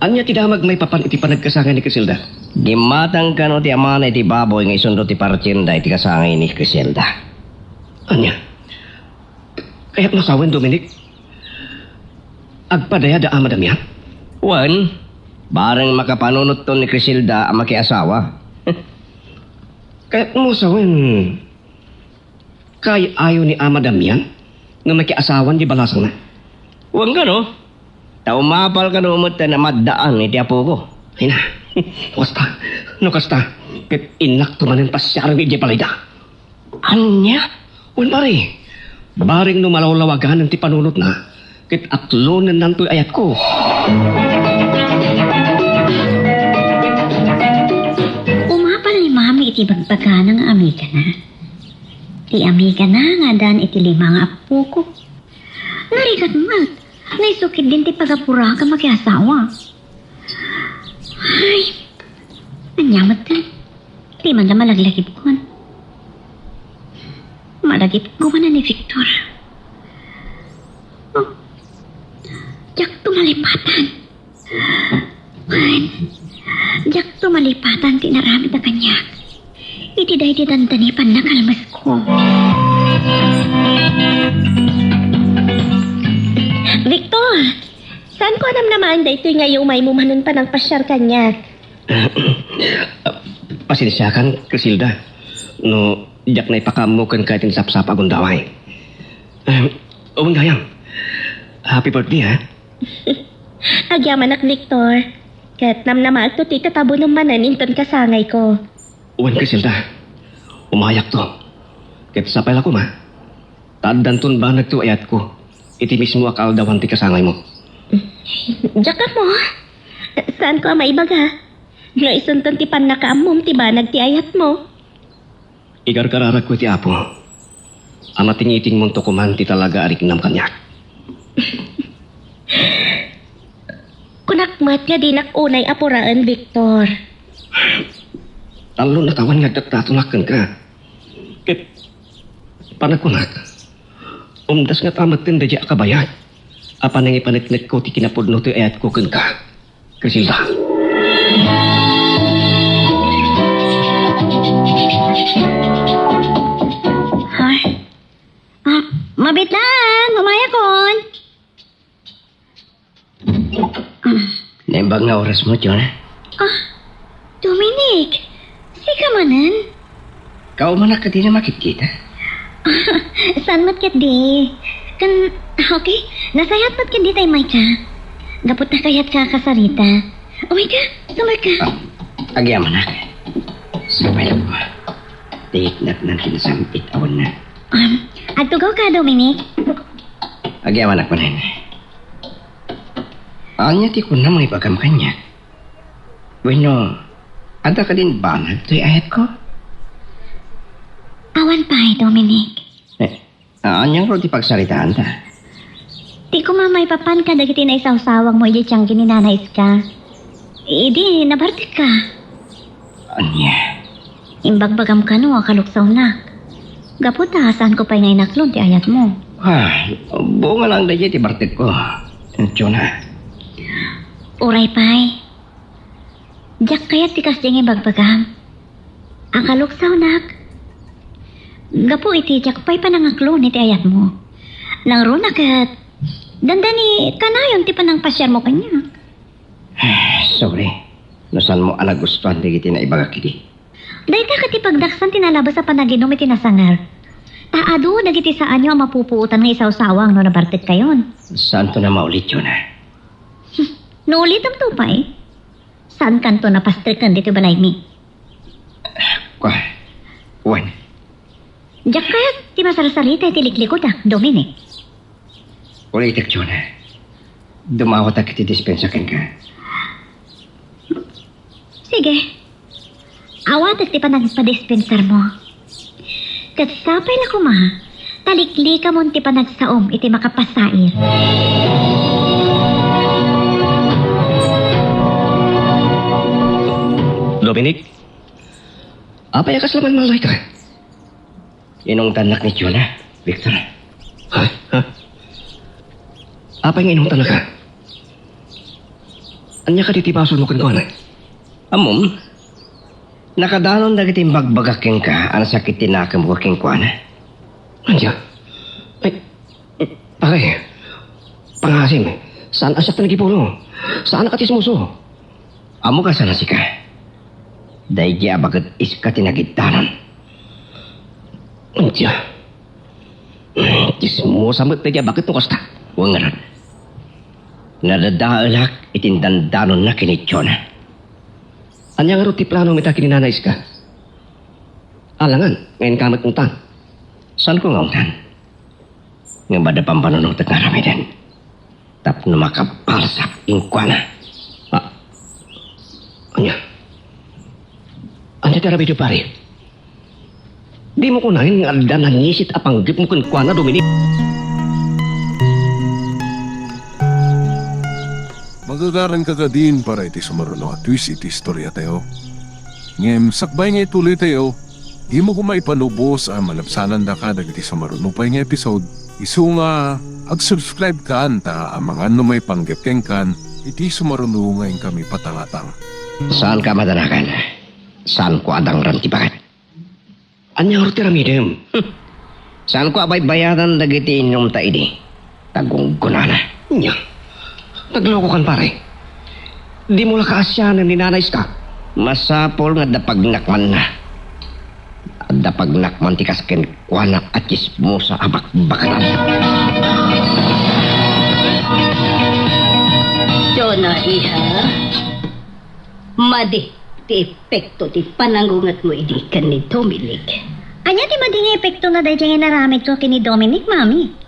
Ania ti damag maipapan iti panagkasangay ni Criselda? Gimmatang kano ti amana iti baboy nga isundo ti partienda iti kasangay ni Criselda. Ania? Kayatmo asawen, Dominic? Agpadaya da Ama Damian? Wen, bareng makapanunotton ni Criselda a makiasawa. Kayatmo asawen, kay-ayo ni Ama Damian nga makiasawan di balasangna? Wen kano, ta umapal kano met ta namaddaan iti apoko. Ay na, no kasta, no kasta, ket innakto manen pasiarem idiay balayda. Ania? Wen, pare, bareng no malawlawaganen ti panunotna, ket atlonennantoy ayatko. Umapal ni Mami iti bagbagana nga amigana. Ti amigana nga adan iti lima nga apoko. Narigat met, naisukit din ti pagapura ken makiasawa. Ay, ania met, di man la malaglagipkon. Malagipko manen ni Victor. Oh, diakto malipatan. Wen, diakto malipatan ti inaramidna kaniak iti daydi dandani pannakalmesko. Victor, saanko a namnamaen daytoy nga iumaymo manen panangpasiar kaniak? Pasensiakan, Criselda, no diak naipakaammo kenka iti nasapsapa a gundaway. Em, wen gayam, happy birthday, ha? Agyamanak, Victor. Ket namnamaekto ti tatabunem manen inton kasangayko. Wen, Criselda, umayakto. Ket sapay la koma, ta addanton banag ti ayatko iti mismo a kaaldawan ti kasangaymo. Diak ammo. Saanko a maibaga. No isunton ti pannakaammom ti banag ti ayatmo. Ikarkararagko iti Apo a matingitingmonto koman ti talaga a riknam kaniak. Kunak met nga dinak unay a puraen, Victor. Tallo a tawen nga agdatdatonak kenka. Ket panagkunak, umdas ngata metten daydiay a kabayag a panangipaneknekko ti kinapudno ti ayatko kenka. Criselda. Ha? Ah, mabitlaan, umayakon. Naimbag nga orasmo, Jonah. Ah, Dominic, sika manen? Kaumanak a dina makitkita? Saan met ketdi? Ken, okay, nasayaat met ketdi ta immayka. Gapu ta kayatka a kasarita. Umayka, sumarka. Ah, agyamanak. Sapay la koma. Ti iknatnan ti nasam-it a wenno. Um, agtugawka, Dominic. Agyamanak manen. Ania ti kunam nga ibagam kaniak? Wenno, adda kadin banag toy ayatko? Awan pay, Dominic. Eh, ania ngarud ti pagsaritaanta? Ti koma maipapan kadagiti naisawsawagmo idiay tianggi ni Nanay Iska. Idi nabartekka. Ania? Imbagbagam kano a kaluksawnak. Gapu ta saanko pay nga inaklon ti ayatmo. Ah, buonga laeng daydiay ti bartekko. Jonah. Uray pay. Diak kayat ti kasdiay nga ibagbagam. Akaluksaw, nak. Gapu iti diak pay panangaklon iti ayatmo. Nangruna ket dandani kanayon ti panangpasiarmo kaniak. Sorry, no saanmo a nagustuan dagiti naibagak idi. Dayta ket ti pagdaksan ti nalabes a panaginum iti nasanger. Ta adu dagiti saanyo a mapupuotan nga isawsawang no nabartekkayon. Saanto a mauli, Jonah. No ulitemto pay, saankanto napastreken ditoy balaymi. Kua, wen. Diak kayat ti masarsarita iti liklikot, a, Dominic. Ulitek, Jonah. Dumawatak iti dispensa kenka. Sige. Awatek ti panagpadispensarmo. Ket sapay la koma, ta liklikamon ti panagsaom iti makapasair. Dominic? Apay a kasla malmalloyka? Inungtannak ni Jonah, Victor. Ha? Ha? Apay nga inungtannaka? Ania kadi ti basolmo kenkuana? Ammom, nakadanon dagiti imbagbagak kenka a nasakit ti nakemko kenkuana. Ania? Ay, pare, pangasim, saan a siak ti nagipulo. Saan a katismoso. Ammok a saan a sika. Daydi a baket iska ti nagiddanan. Ania? Tismosa met daydi a baket no kasta. Wen ngarud, nadadaelak iti indandanonna ken ni Jonah. Ania ngarud ti planom ita ken ni Nana Iska? Alangan nga inka met ungtan. Saanko nga ungtan? Ngem adda pampanunotek nga aramiden tapno makabalsak kenkuana. Ah, ania? Ania ti aramidem, pare? Dimo kunaen nga adda nangisit a panggepmo kenkuana, Dominic? Magagaranka kadin para iti sumaruno a twist iti istoriatayo. Ngem sakbay nga ituloytayo, dimo koma ipanubos a malabsanandaka dagiti sumaruno pay nga episode. Isu nga ag-subscribe kan ta amangan no maipanggep kenkan iti sumaruno nga inkami patangatang. Saanka a madanagan. Saanko a dangran ti baket. Ania ngarud ti aramidem? Hmm. Saanko a baybayadan dagiti inumta idi. Ta gunggonana. Ania? Naglokokan, pare. Dimo la kaasianen ni Nana Iska? Masapul nga adda pagnakmanna. Adda pagnakman ti kas kenkuana a tsismosa a bakbakalan. Jonah, iha. Madi ti epekto ti panangungetmo idi ken ni Dominic. Ania ti madi nga epektona daydiay nga inaramidko ken ni Dominic, Mami?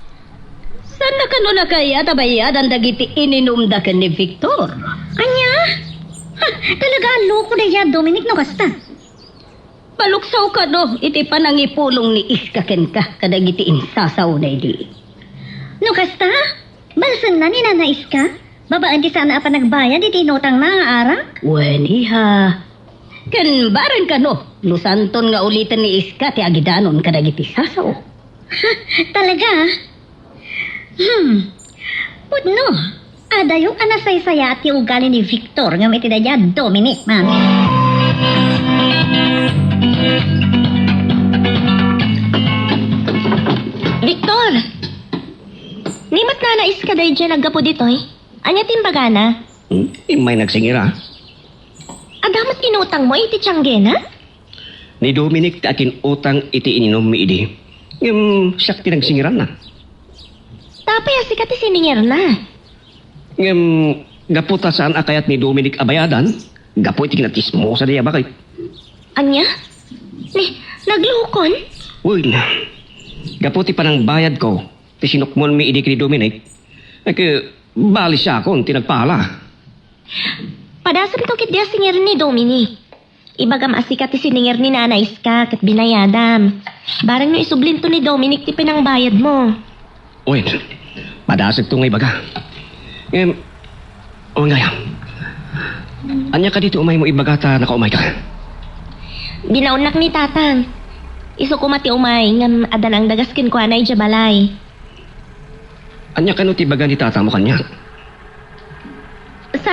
Saanna kano a kayat a bayadan dagiti ininumda ken ni Victor? Ania? Ha, talaga a loko daydiay a Dominic no kasta. Maluksaw kano iti panangipulong ni Iska kenka kadagiti insasaona idi. No kasta, balsenna ni Nana Iska babaen ti saan a panagbayad iti inutangna nga arak? Wen, iha. Ken bareng kano no saanton nga uliten ni Iska ti agidanon kadagiti sasao. Talaga? Hmm. Pudno, adayo a nasaysayaat ti ugali ni Victor ngem iti daydiay a Dominic, Mami. Victor! Ni met Nana Iska daydiay naggapu ditoy? Ania ti imbagana? Hmm? Immay nagsingir a. Adda met inutangmo iti tianggena? Ni Dominic ti akin-utang iti ininummi idi. Ngem siak ti nagsingiranna. Ta apay a sika ti siningirna? Ngem gapu ta saan a kayat ni Dominic a bayadan, gapu iti kinatismosa daydiay a baket. Ania? Ni, naglukon? Wen, gapu ti panangbayadko ti sinukmonmi idi ken ni Dominic, ket bali siakon ti nagpala. Padasemto ketdi a singir ni Dominic. Ibagam a sika ti siningir ni Nana Iska ket binayadam. Bareng no isublinto ni Dominic ti pinangbayadmo. Wen, padasekto nga ibaga. Ngem, wen gayam. Ania kadi ti umaymo ibaga ta nakaumayka? Binaonnak ni Tatang. Isu koma ti umay ngem adda nangdagas kenkuana idiay balay. Ania kano ti ibaga ni Tatangmo kaniak?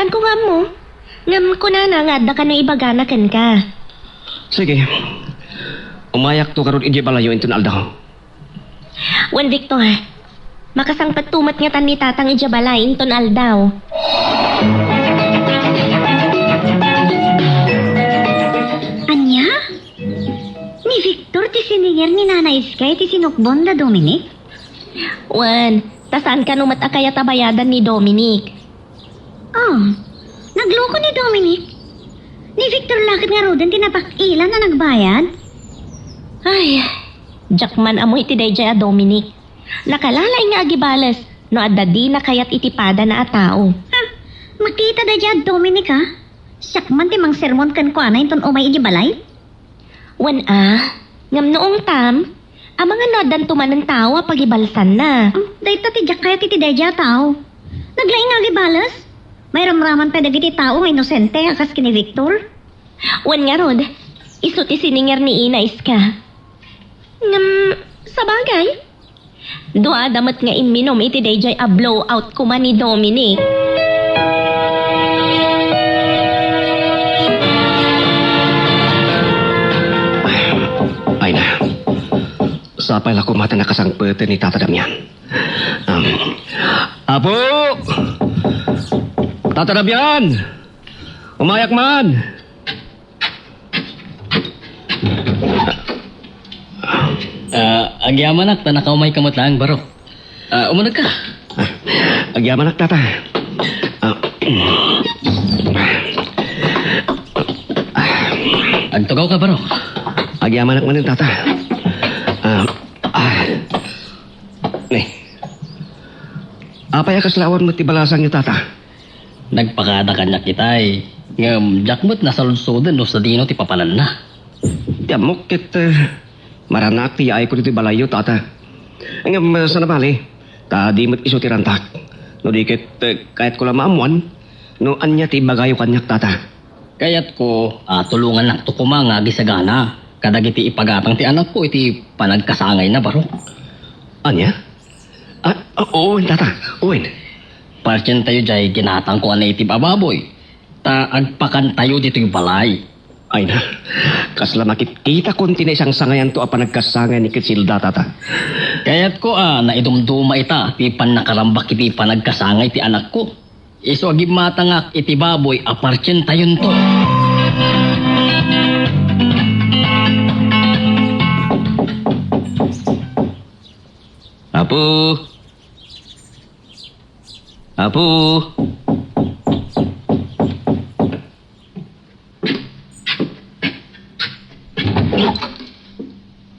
Saan ko nga ammo? Ngem kunana nga adda kano ibagana kenka. Sige. Umayakto garud idiay balayyo inton aldaw. Wen, Victor, makasangpetto met ngatan ni Tatang idiay balay inton aldaw. Ania? Ni Victor ti siningir ni Nana Iska iti sinukbon da Dominic? Wen, ta saan kano met a kayat a bayadan ni Dominic. Oh, nagloko ni Dominic. Ni Victor la ket ngaruden ti napak-ilan a nagbayad. Ay, diak man ammo iti daydiay a Dominic. Nakalaing nga agibales no adda dina kayat iti padana a tao. Ha? Makita daydiay a Dominic, ha? Siak man ti mangsermon kenkuana inton umay idiay balay. Wen a, ngem no ungtam, amangan no addanto manen tao a pagibalsanna. Hmm, dayta ti diak kayat iti daydiay a tao. Naglaing nga agibales. Mairamraman pay dagiti tao nga inosente a kas ken ni Victor. Wen ngarud, isu ti siningir ni Ina Iska. Ngem, sabagay, duada met nga imminum iti daydiay a blowout koma ni Dominic. Ay na. Sapay la koma ta nakasangpeten ni Tata Damian. Um, Apo! Tata Damian! Umayak man! Ah, agyamanak ta nakaumayka met laeng, Barok. Ah, umunegka. Ah, agyamanak, Tata. Ah, agtugawka, Barok. Agyamanak manen, Tata. Ah, ah. Ne. Apay a kasla awan met ti balasangyo, Tata? Nagpakada kaniak itay, ngem diak met nasaludsoden no sadino ti papananna. Ti ammok ket, eh, maranaak ti yaayko ditoy balayyo, Tata. Ngem, eh, saan a bale, ta di met isu ti rantak. No di ket, eh, kayatko la maammuan no ania ti ibagayo kaniak, Tata. Kayatko a tulongannakto koma nga agisagana kadagiti ipagatang ti anakko iti panagkasangayna, Barok. Ania? Ah, ah, wen, Tata. Wen. Partientayo diay ginatangko a native a baboy, ta agpakantayo ditoy balay. Ay na, kasla makitkitakon ti naisangsangayanto a panagkasangay ni Crisilda, Tata. Kayatko a naidumduma ita ti pannakarambak iti panagkasangay ti anakko. Isu a gimmatangak iti baboy a partientayonto. Apo! Apo!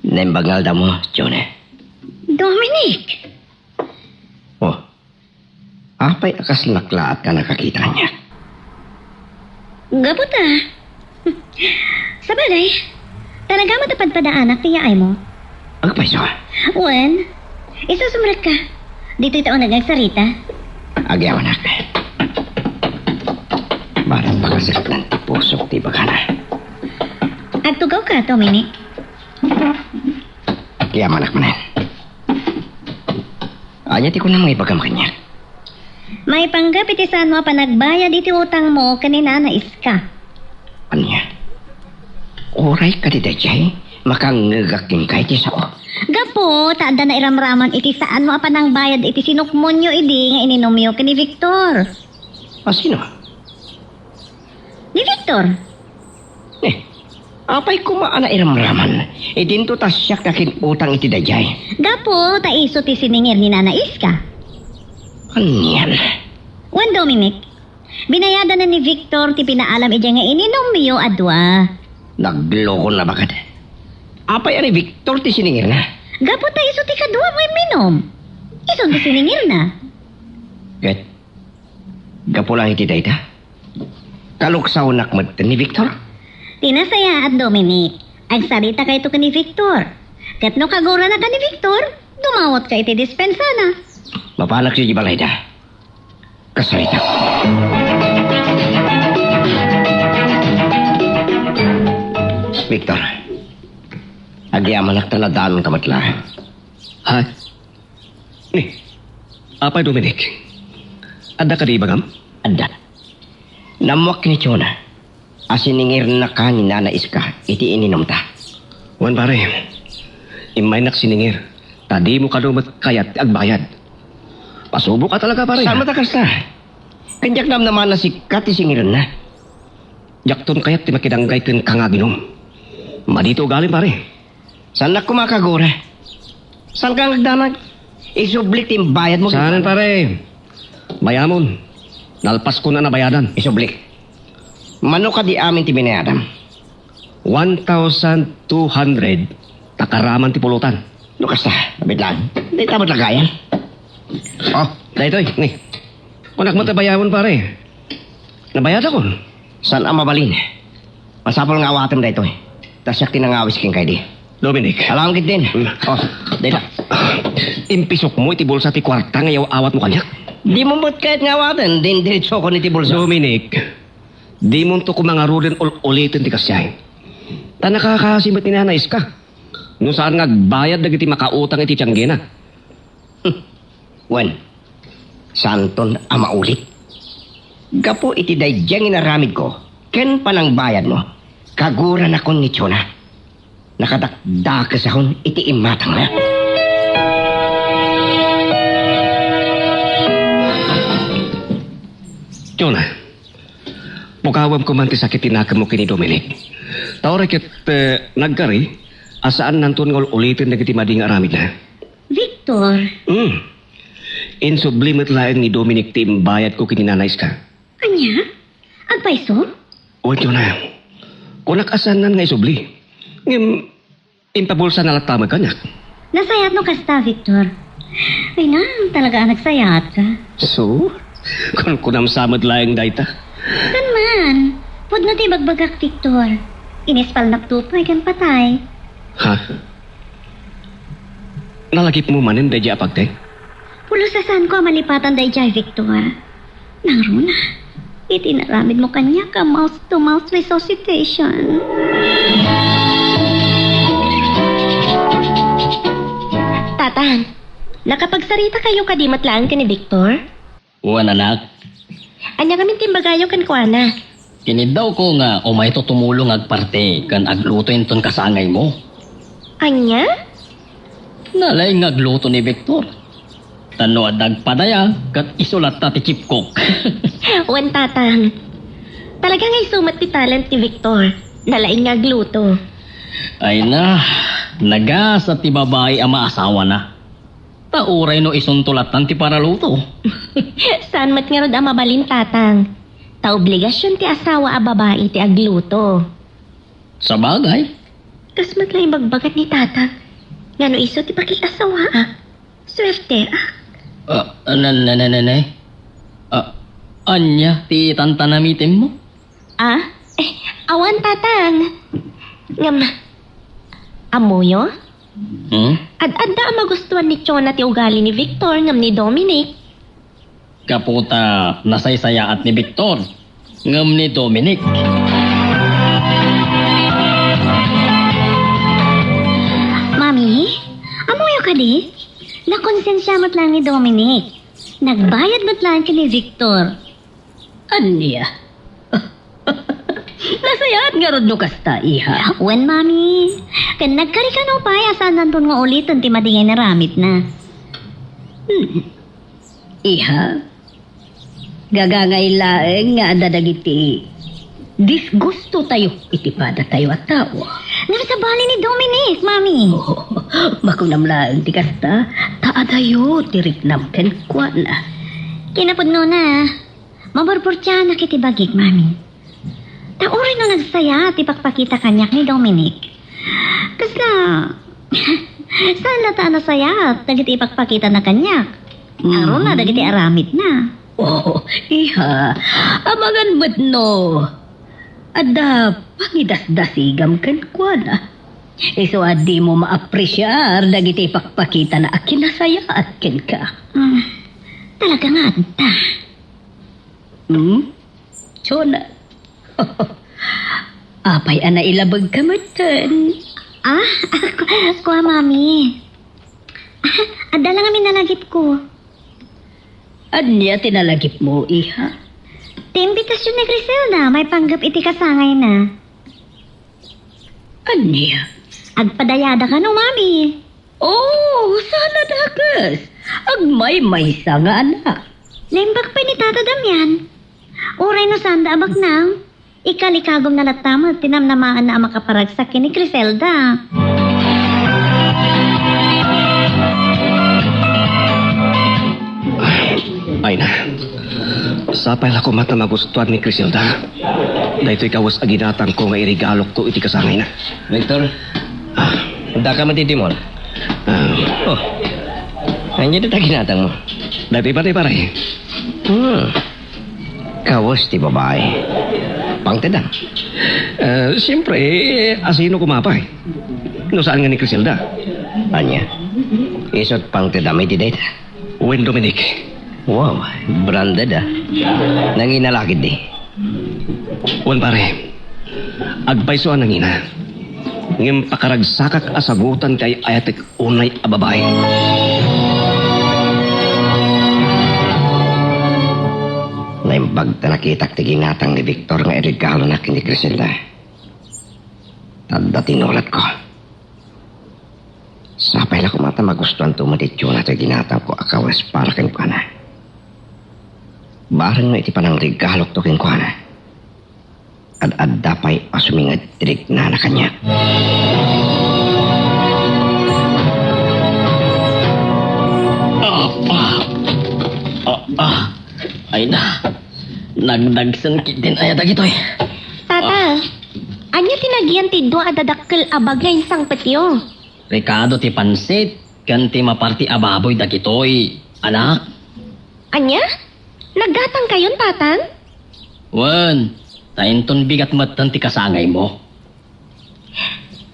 Naimbag nga aldawmo, Jone. Dominic! Oh, apay a kas naklaat ka nakakita kaniak? Gapu ta. Sabagay, talaga met a padpadaanak ti yaaymo. Agpayso? Wen, isusumrekka. Ditoy ta uneg nga agsarita. Agyamanak. Barang pakaseklan ti pusok ti ibagana. Agtugawka, Dominic. Agyamanak manen. Ania ti kunam nga ibagam kaniak? Maipanggep iti saanmo a panagbayad iti utangmo ken ni Nana Iska. Ania? Uray kadi daydiay, makangngegak kenka iti sao. Gapu ta adda nairamraman iti saanmo a panangbayad iti sinukmonyo idi nga ininumyo ken ni Victor. A sino? Ni Victor. Eh, apay koma a nairamraman? Idinto ta siak nakin-utang iti daydiay. Gapu ta isu ti siningir ni Nana Iska. Anian? Wen, Dominic, binayadanan ni Victor ti pinaalam idiay nga ininumyo a dua. Naglokon na bakad. Apay a ni Victor ti siningirna? Gapu ta isu ti kadua nga imminum. Isu ti siningirna. Ket gapu lang iti dayta, kaluksawnak met ni Victor? Ti nasayaat, Dominic, agsaritakayo ken ni Victor. Ket no kaguranaka ni Victor, dumawatka iti dispensana. Mapanak idiay balayda. Kasarita. Victor, agyamanak ta nadanon ka met laeng. Ha? Ni, apay, Dominic? Adda kadi ibagam? Adda. Naammoak ken ni Chona a siningirnaka ni Nana Iska iti ininumta. Wen, pare, immaynak siningir, ta dimo kano met kayat ti agbayad. Pasuboka talaga, pare. Saan met a kasta? Ken diak namnamana sikka ti singirenna. Diakton kayat ti makidanggay kenka nga aginum. Madi ti ugalim, pare. Saannak koma a kagura. Saanka nga agdanag? Isublik ti imbayadmo. Saanen, pare. Bayamon. Nalpaskon a nabayadan. Isublik. Mano kadi amin ti binayadam? One thousand two hundred, ta karaman ti pulotan. No kasta, abit lang. Dayta met lagayan. Oh, daytoy, ni. Kunak met a bayamon, pare. Nabayadakon. Saan a mabalin? Masapul nga awatem daytoy. Ta siak ti nangawis kenka idi. Dominic. Alam ketdin. Mm. Oh, dayta. Impisokmo iti bulsa ti kuarta nga iyaw-awatmo kaniak. Dimo met kayat nga awaten, din diretsokon iti bulsa. Dominic, dimonto koma ngaruden ul-uliten ti kasdiay. Ta nakakaasi met ni Nana Iska no saan nga agbayad dagiti makautang iti tianggina. Hmm. Wen, saanton a maulit. Gapu iti daydiay nga inaramidko ken panangbayadmo, kaguranakon ni Chona. Nakadakdakesakon iti imatangna. Chona, pukawem koman ti sakit ti nakemmo ken ni Dominic. Ta uray ket, eh, nagkari a saannanton nga ul-uliten dagiti madi nga aramidna. Victor. Hmm. Insubli met laeng ni Dominic ti imbayadko ken ni Nana Iska. Ania? Agpayso? Wen, Chona. Kunak a saannan nga isubli. Ngem, impabulsana latta met kaniak. Nasayaat no kasta, Victor. Ay na, talaga a nagsayaatka. So, kunkunam sa met laeng dayta. Saan man? Pudno ti ibagbagak, Victor. Inispalnak to pay ken patay. Ha? Nalagipmo manen daydiay a pagteng? Pulos a saanko a malipatan daydiay, Victor. Nangruna, iti inaramidmo kaniak a mouth-to-mouth resuscitation. Tatang, nakapagsarita kayo kadi met laeng ken ni Victor? Wen, anak. Ania ngamin ti imbagayo kenkuana? Kiniddawko nga umayto tumulong agparte ken agluto inton kasangaymo. Ania? Nalaing nga agluto ni Victor. Ta no adda agpadaya, ket isu latta ti chief cook. Wen, Tatang. Talaga nga isu met ti talent ni Victor. Nalaing nga agluto. Ay na, nagasat ti babai a maasawana. Ta uray no isunto lattan ti paraluto. Saan met ngarud a mabalin, Tatang. Ta obligasion ti asawa a babai ti agluto. Sabagay. Kas met la imbagbaga ni Tatang nga no isu ti pakig-asawaak, suerte, ah. Ah, na, na, na, na, na. Ah, ania ti tantanamitemmo? Ah? Eh, awan, Tatang. Ngem, ammoyo? Hmm? Ad-adda a magustuan ni Chona ti ugali ni Victor ngem ni Dominic. Gapu ta nasaysayaat ni Victor ngem ni Dominic. Mami, ammoyo kadi? Nakonsensia met laeng ni Dominic. Nagbayad met laeng ken ni Victor. Ania? Nasayaat ngarud no kasta, iha? Wen, Mami. Ken nagkari kano pay a saannanton nga uliten ti madi nga inaramidna. Hmm. Iha, gagangay laeng nga adda dagiti disgustotayo iti padatayo a tao. Ngem sabali ni Dominic, Mami. Oh, makunam laeng ti kasta, ta adayo ti riknam kenkuana. Kinapudnona, maburburtianak iti bagik, Mami. Ta uray no nagsayaat ti pakpakita kaniak ni Dominic, kasla, saan latta a nasayaat dagiti ipakpakitana kaniak? Ngaruna dagiti aramidna. Oh, iha, amangan met no adda pangidasdasigam kenkuana. Isu a dimo maapresiar dagiti ipakpakitana a kinasayaat kenka. Hmm, talaga nga adda. Hmm? Chona. Apay a nailabegka metten? Ah, ku-, kua, Mami. Ah, adda lang amin nalagipko. Ania ti nalagipmo, iha? Ti imbitasion ni Criselda maipanggep iti kasangayna. Ania? Agpadayada kano, Mami. Oh, saan a dakes. Agmaymaysa nga anak. Naimbag pay ni Tata Damian. Uray no saan da a baknang, ikalikagumna latta met ti namnamaanna a makaparagsak ken ni Criselda. Ay na, sapay la koma ta magustuan ni Criselda daytoy kawes a ginatangko nga iregalokto iti kasangayna. Victor, ah, daka madidimon. Ah. Oh, ania dita ginatangmo? Daytoy pare, pare. Hmm. Kawes ti babai. Pangtedam. Eh, siempre, asino koma pay? No saan nga ni Criselda? Ania? Isut pangtedam iti dayta? Wen, Dominic. Wow, branded, ah. Nangina la ketdi? Wen, pare. Agpayso a nangina. Ngem pakaragsakak a sagutan ti ay-ayatek unay a babai. Naimbag ta nakitak ti ginatang ni Victor nga iregalona ken ni Criselda. Adda ti inuratko. Sapay la koma ta magustuanto met ni Jonah ti ginatangko a kawes para kenkuana. Bareng no iti panangregalokto kenkuana, ad-adda pay a suminged ti riknana kaniak. Ah, ah. Ah, ah. Ay na. Nagdagsen ketdin aya dagitoy. Tata, ania ti nagian ti dua a dadakkel a bag nga insangpetyo? Rekado ti pansit ken ti maparti a baboy dagitoy, anak. Ania? Naggatangkayon, Tatang? Wen, ta inton bigat metten ti kasangaymo.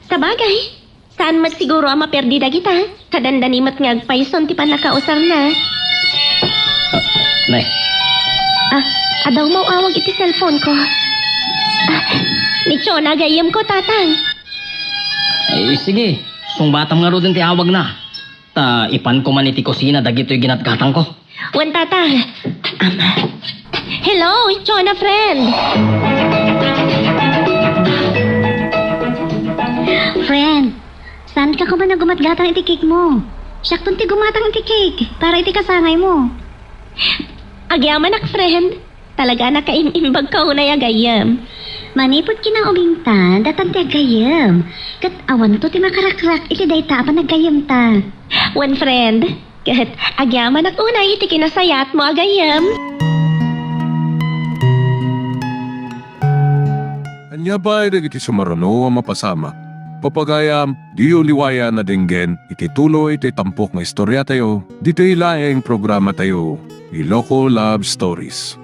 Sabagay, saan met siguro a maperdi dagita, ta dandani met nga agpayson ti pannakausarna. Ah, ne. Ah, adda umaw-awag iti cellphone-ko. Ah, ni Chona, gayyemko, Tatang. Ay, sige, sungbatam ngaruden ti awagna. Ta ipanko man iti kusina dagitoy ginatgatangko. Wen, Tata. Ama. Hello, Chona friend. Friend, saanka koma a gumatgatang iti cake-mo? Siakton ti gumatang iti cake para iti kasangaymo. Agyamanak, friend. Talaga a nakaim-imbagka unay a gayyem. Manipud kinaubingta, datan ti aggayyem. Ket awanto ti makarakrak iti dayta a panaggayyemta. Wen, friend, ket agyamanak unay iti kinasayatmo a gayyem. Ania pay dagiti sumaruno a mapasamak? Pagayam, diyo liwayan a denggen iti tuloy ti tampok nga istoriatayo, ditoy laeng programatayo, Iloko Love Stories.